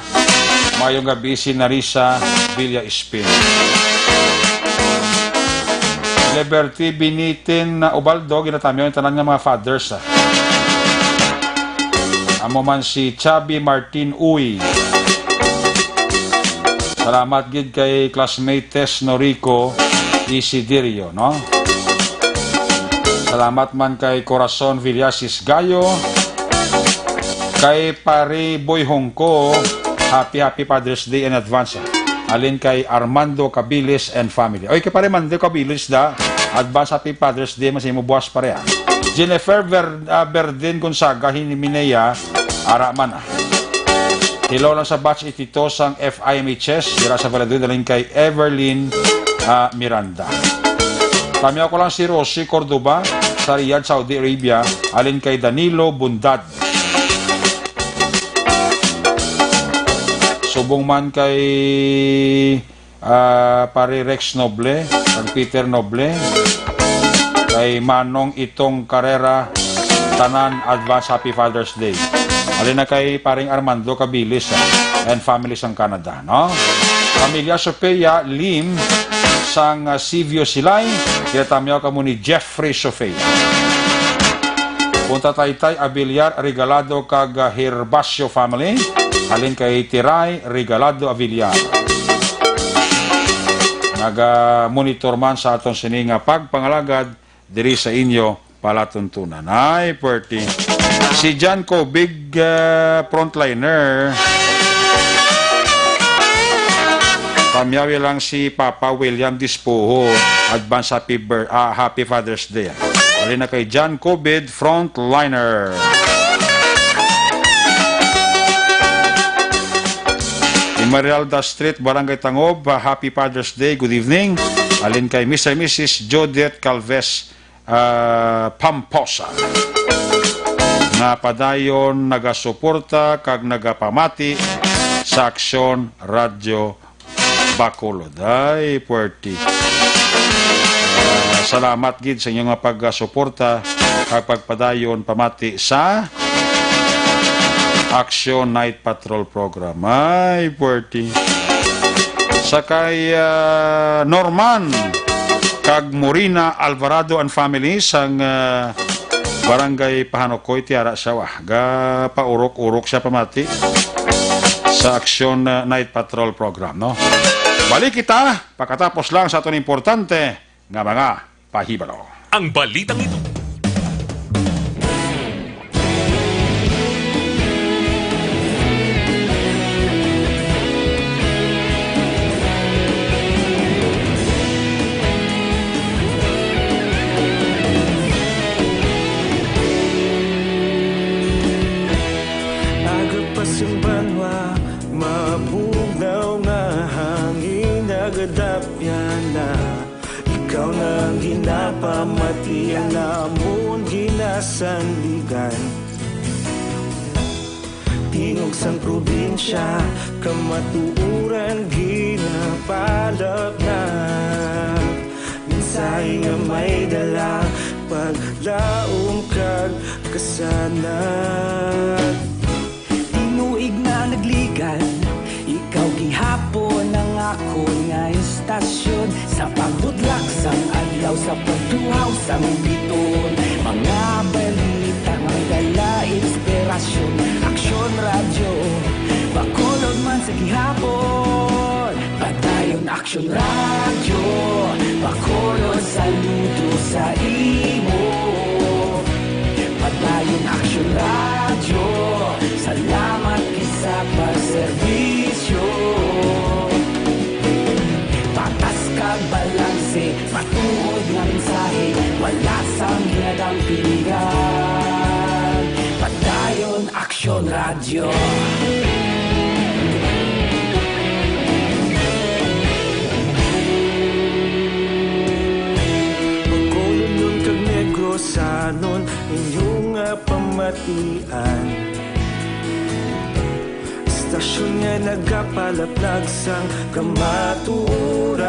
mayong gab-i si Narisa Villa Espin. Liberty Binitin na Ubaldo, ginatamyaw ang tanan nga mga fathers, ah. Amo man si Chubby Martin Uy. Salamat gid kay classmate Tess Norico Isidirio, no? Salamat man kay Corazon Villasis Gayo, kay Pare Boy Hongko, happy, happy Father's Day in advance, ah. Alin kay Armando Cabilis and family. Oy, kay Pare Mando Cabilis da, advance happy Father's Day man sa imo buwas, pare, ah. Jennifer Ver-, ah, Verdin Gonzaga, Hiniminea, ara man, ah. Hello lang sa batch itito sang F I M H S, dira sa Valladolid, alin kay Everlyn, ah, Miranda. Tamyaw ko lang si Rosie Cordoba sa Riyadh, Saudi Arabia, alin kay Danilo Bundad. Subong man kay, ah, Pare Rex Noble, kag Peter Noble, kay Manong Itong Carrera, tanan advance happy Father's Day. Alin na kay Paring Armando Cabilis, ah, and family sang Canada, no? Pamilya Sofia Lim sang, ah, Sivio Silay, kinatamyaw kamo ni Jeffrey Sofia. Punta Taytay Abiliar Regalado kag, ah, Herbacio family. Halin kay Tiray Regalado Abiliar. Naga-monitor man sa aton sini nga pagpangalagad diri sa inyo palatuntunan. Ay, pwerti. Si John Cobig, ah, frontliner. Pamyawi lang si Papa William Dispuho. Advance happy bir-, ah, happy Father's Day. Ali na kay John Cobig, frontliner. Esmeralda Street, Barangay Tangob, ah, happy Father's Day. Good evening. Alin kay Mister and Missus Judith Calves, ah, Pamposa, nga padayon nagasuporta kag nagapamati sa Aksyon Radyo Bacolod. Ay, puwerte. Ah, salamat gid sa inyo nga pagsuporta kag pagpadayon pamati sa Aksyon Night Patrol Program. Ay, puwerte. Sa kay, ah, Norman kag Morina Alvarado and family sang, ah, Barangay Pahanukoy, Tiara, Sawa. Gapaurok-urok siya pamati sa Aksyon, ah, Night Patrol Program, no? Balik kita pagkatapos lang sa aton importante nga mga pahibalo. Ang balitang ito. Aga pa sing banwa, mabugnaw nga hangin nagadapyan na. Ikaw na ang ginapamati, ang amon ginasanligan. Tingog sang probinsya, kamatuoran ginapalapnap. Mensahe nga may dala, paglaom kag kasanag. Tinuig na nagligan, ikaw gihapon ang akon nga istasyon. Sa pagbutlak sang adlaw, sa pagtuhaw sang biton, mga balita nga may dala inspirasyon. Aksyon Radyo Bacolod man sa gihapon. Padayon Aksyon Radyo Bacolod, saludo sa imo. Padayon Aksyon Radyo, salamat gid sa pagserbisyo. Patas kag balanse, matuod nga mensahe, wala sang ginadampigan. Padayon Aksyon Radyo. Bacolod kag Negrosanon, inyo nga pamatian. Istasyon nga nagapalaplag sang kamatuoran.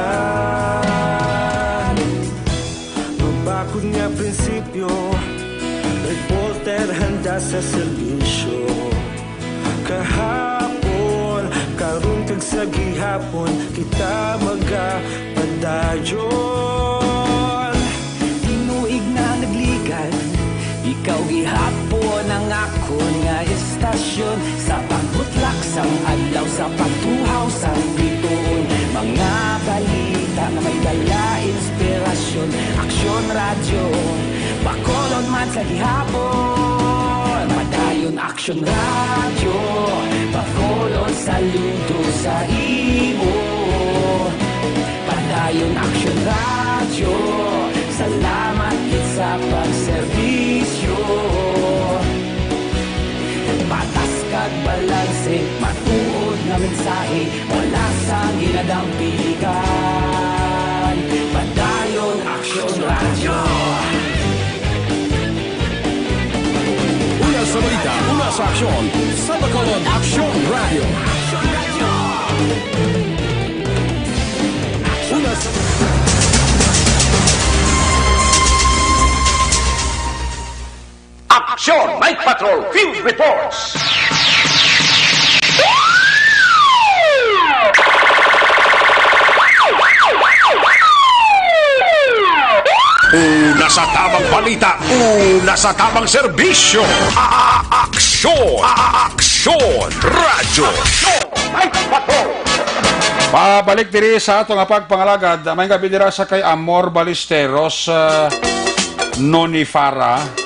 Mabakod nga prinsipyo, reporter handa sa serbisyo. Kahapon, karon kag sa gihapon, kita magapadayon. Tinuig na nagligan, ikaw gihapon ang akon nga istasyon. Sa pagbutlak sang adlaw, sa pagtuhaw sang bituon, mga balita nga may dala inspirasyon. Aksyon Radyo Bacolod man sa gihapon. Padayon Aksyon Radyo Bacolod, saludo sa imo. Padayon Aksyon Radyo, salamat gid sa pagserbisyo. Patas kag balanse, matuod nga mensahe, wala sang ginadampigan. Padayon Aksyon Radyo. Una sa balita, una sa aksyon, sa Bacolod Aksyon Radyo. Una sa Aksyon Night Patrol Field Reports. Una sa tabang balita, una sa tabang serbisyo. A-, a-, aksyon, a-, a-, aksyon, radyo. Aksyon Night Patrol. Pabalik diri sa ato nga pagpangalagad, may gabi dira sa kay Amor Ballesteros, ah, Nonifara.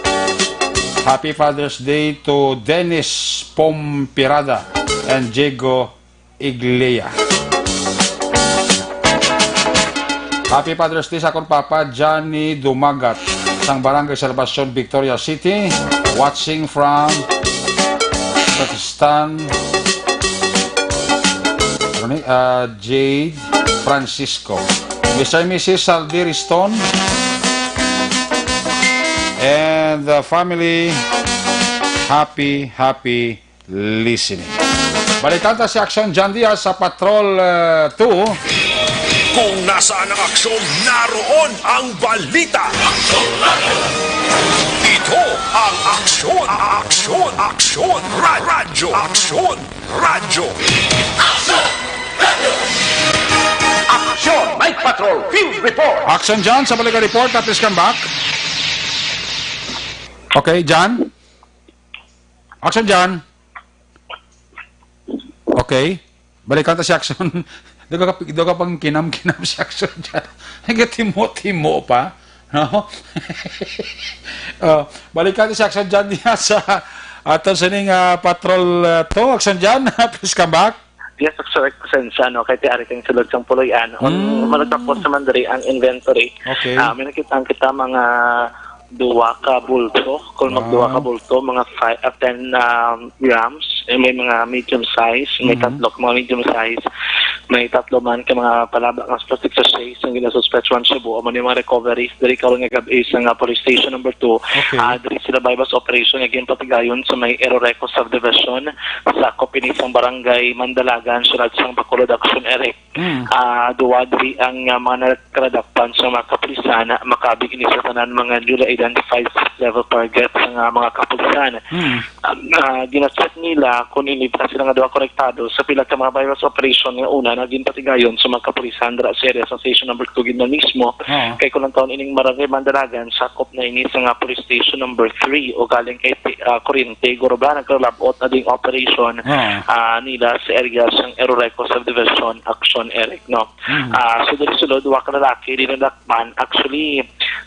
Happy Father's Day to Dennis Pompirada and Diego Iglea. Happy Father's Day sa akon papa, Johnny Dumagat, sang Barangay Salvacion, Victoria City. Watching from Pakistan. Ano ni? Ah, Jade Francisco. Mister and Missus Saldir Stone. And the family, happy, happy listening. Balikan ta si Action John Diaz sa Patrol uh, two. Kung nasaan ang aksyon, naroon ang balita. Ito ang Aksyon, Aksyon, Aksyon, Ra- Radyo, Aksyon, Radyo. Action! Night Patrol Field Report! Action John, sa balik report, please come back. Okay, John? Action John? Okay. Balikan ta si Action. Daw ka, daw ka pang kinam-kinam si Action John. Nagatimo-timo pa. No? Oh, balikan ta si Action John diya sa aton sining uh, patrol uh, to. Action John, please come back. Yes, Sir, pasensya, no? Kay tiari kang sulod sang Puloy-an. On, Mm. malagapos naman diri ang inventory. Okay. Ah, may nakita kita mga duwa ka bulto. Kung magduwa ka Wow. bulto, mga five, uh, ten um, grams. Eh, may mga medium size, may Mm. tatlo ka mga medium size. May tatlo man ka mga palaba nga plastic sachets ang ginasuspetsuhan sa buo. Amo ni mga recoveries diri karon nga gab-i sa nga police station number two. Okay. Ah, diri sila buy-bust operation nga ginpatigayon sa may Eroreco Subdivision. Sakop ini sang barangay Mandalagan, sulod sang Bacolod Action Area. Mm. Ah, duwa diri ang ah, mga nagkaladakpan sa mga kapulisan, makaabig ini sa tanan mga newly identified street level target sa nga mga kapulisan. Mm. Ah, ah, gina-check nila kung ini pa sila nga duha konektado sa pila ka mga buy-bust operation nga una nga ginpatigayon sa mga kapulisan dira sa area sa station number two gid na mismo. Oo. Kay kung lang taon ining Barangay Mandalagan, sakop na ini sa nga police station number three o galing kay ah, Corriente, guro ba nagkalabot na ding operation Oo. ah, nila sa area sang Eroreco Subdivision, Action Eric, no? Mm. Ah, so diri sulod, wa ka lalaki, di nadakpan. Actually,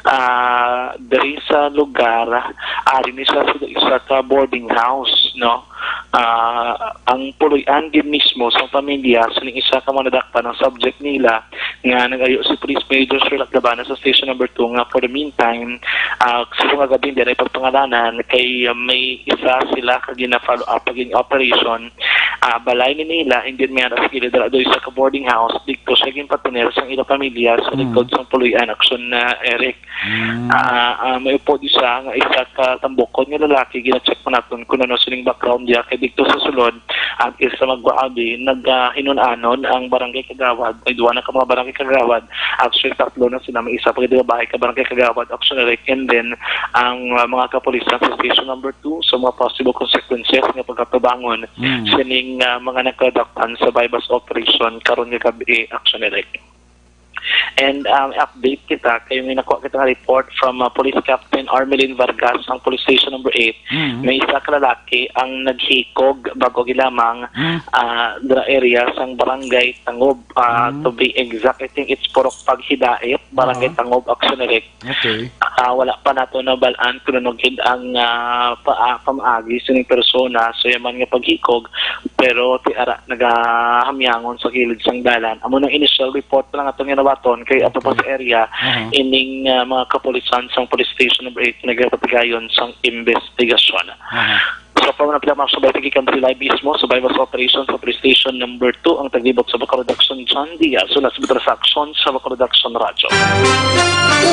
ah, diri sa lugar, ah, diri sa, sa isa ka boarding house, no? Ah, ang puloy-an gid mismo sa pamilya sa ning isa ka mga nadakpan ang subject nila nga nag-ayo si Police Major Sherlock Labana sa station number two nga for the meantime, ah, sa mga gabi hindi na ipagpangalanan kay ah, may isa sila ka gina-follow up pagin operation. Ah, balay ni nila, hindi may aras kilid dira doy sa ka boarding house, dito siya ginpatunir sang ila pamilya sa Mm. likod sang Puloy-an Action na Eric. Mm. Ah, ah, may upod isa nga isa ka tambukon nga lalaki, gina-check pa naton kung ano sining background niya kay dito sa sulod, ang isa magwaabi, naghinun-anon ang barangay kagawad, may duwa na ka mga barangay kagawad, actually tatlo na sila, may isa pa gid babae ka barangay kagawad, Action Eric, and then ang ah, mga kapulisan sa station number two sa mga possible consequences nga pagkatubangon Mm. sining ah, mga nagkadakpan sa buy-bust operation karon nga gab-i, Action Eric. And um, update kita kay may nakuha kita nga report from uh, Police Captain Armelin Vargas ang Police Station number eight. Mm. May isa ka lalaki ang naghikog bago gilamang Mm. ah, dra area sang Barangay Tangob. Ah, Mm. To be exact, I think it's Purok Paghidait, Barangay Oo. Tangob, Action Eric. Okay. Ah, wala pa nato nabal-an kung ano gid ang ah, pa, ah, pamaagi sining persona sa yaman nga paghikog, pero ti ara nagahamyangon sa kilid sang dalan. Amo nang initial report pa lang atong ginabaton kay ato pa Okay. sa area, Aha. ining ah, mga kapulisan sang police station number eight nagapatigayon sang investigasyon. Aha. So, pa na pila mga subay, pagkikan sila mismo sa buy-bust operation sa police station number two ang taglibot sa Bacolod Action, John Diaz, sula sa Butras Action sa Bacolod Action Radyo.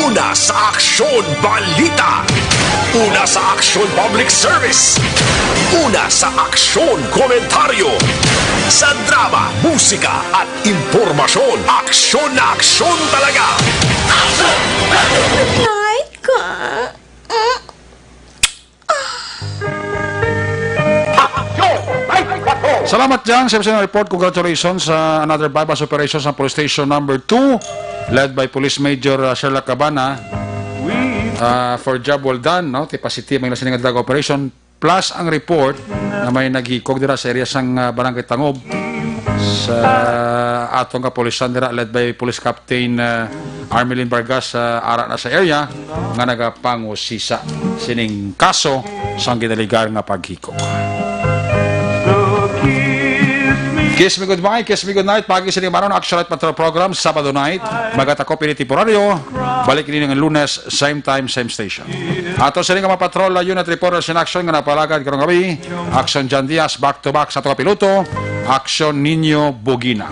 Una sa aksyon, balita. Una sa aksyon, public service. Una sa aksyon, komentaryo. Sa drama, musika, at impormasyon, aksyon na aksyon talaga. Night ka. Salamat, Jan. Sa imong report, congratulations sa another buy-bust operation sa Police Station number two, led by Police Major uh, Sherlock Cabana. Uh, for job well done, no? Tipasiti may nasining nga drug operation. Plus ang report na may naghikog dira sa area sang uh, Barangay Tangob sa atong kapulisan dira, led by Police Captain uh, Armelin Vargas, uh, ara na sa area nga nagapangusisa sining kaso sang ginaligar nga paghikog. Kiss me goodbye, kiss me goodnight. Pagi sini maron Action Night Patrol Program, Sabado night. Magatakop ini temporaryo. Balik ini nga Lunes, same time, same station. Ato sini nga mga patrol, uh, unit reporters in action nga napalagad karong gabi. Action John Diaz, back to back sa ato kapiloto. Action Nino Bugina.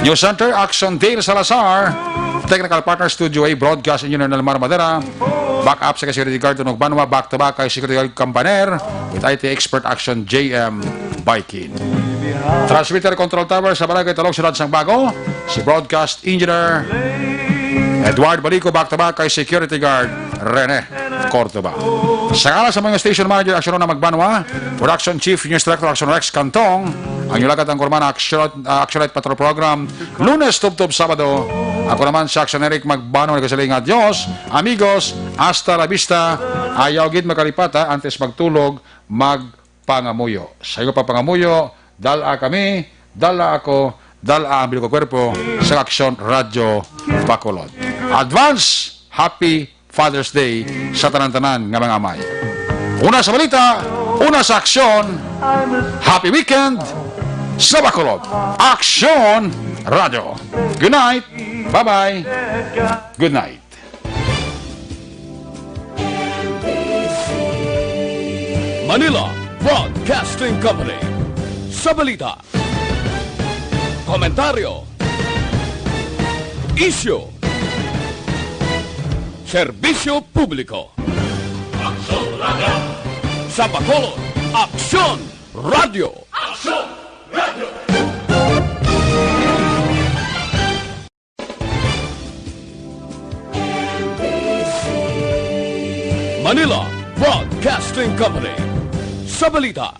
News Center, Action Dale Salazar. Technical partner, Studio A, broadcast engineer Nelmar Madera. Back up sa kay Security Guard Tunog Banwa, back to back kay Security Guard Campaner with I T expert Action J M Baikin. Transmitter Control Tower sa Barangay Talog, Siyudad sang Bago, si Broadcast Engineer Edward Balico, back to back kay Security Guard Rene Cordoba. Sa ngalan sa mga station manager, Action Una Magbanwa, Production Chief, News Director, Action Rex Cantong, ang inyong lagad ang kurman, Action, uh, Action Night Patrol Program, Lunes tubtob Sabado. Ako naman si Action Eric Magbanwa, nagasiling nga, "Adios, amigos, hasta la vista." Ayaw gid makalipata, antes magtulog, magpangamuyo. Sa iyo pa pangamuyo, dala kami, dala ako, dala ang bilog nga kwerpo sa Aksyon Radyo Bacolod. Advance Happy Father's Day sa tanan-tanan nga mga amay. Una sa balita, una sa aksyon, happy weekend sa Bacolod. Aksyon Radyo. Good night. Bye-bye. Good night. Manila Broadcasting Company. Sa balita, komentaryo, isyu, serbisyo publiko. Aksyon Radyo. Sa Bacolod, Aksyon Radyo. Aksyon Radyo. Manila Broadcasting Company. Sa balita,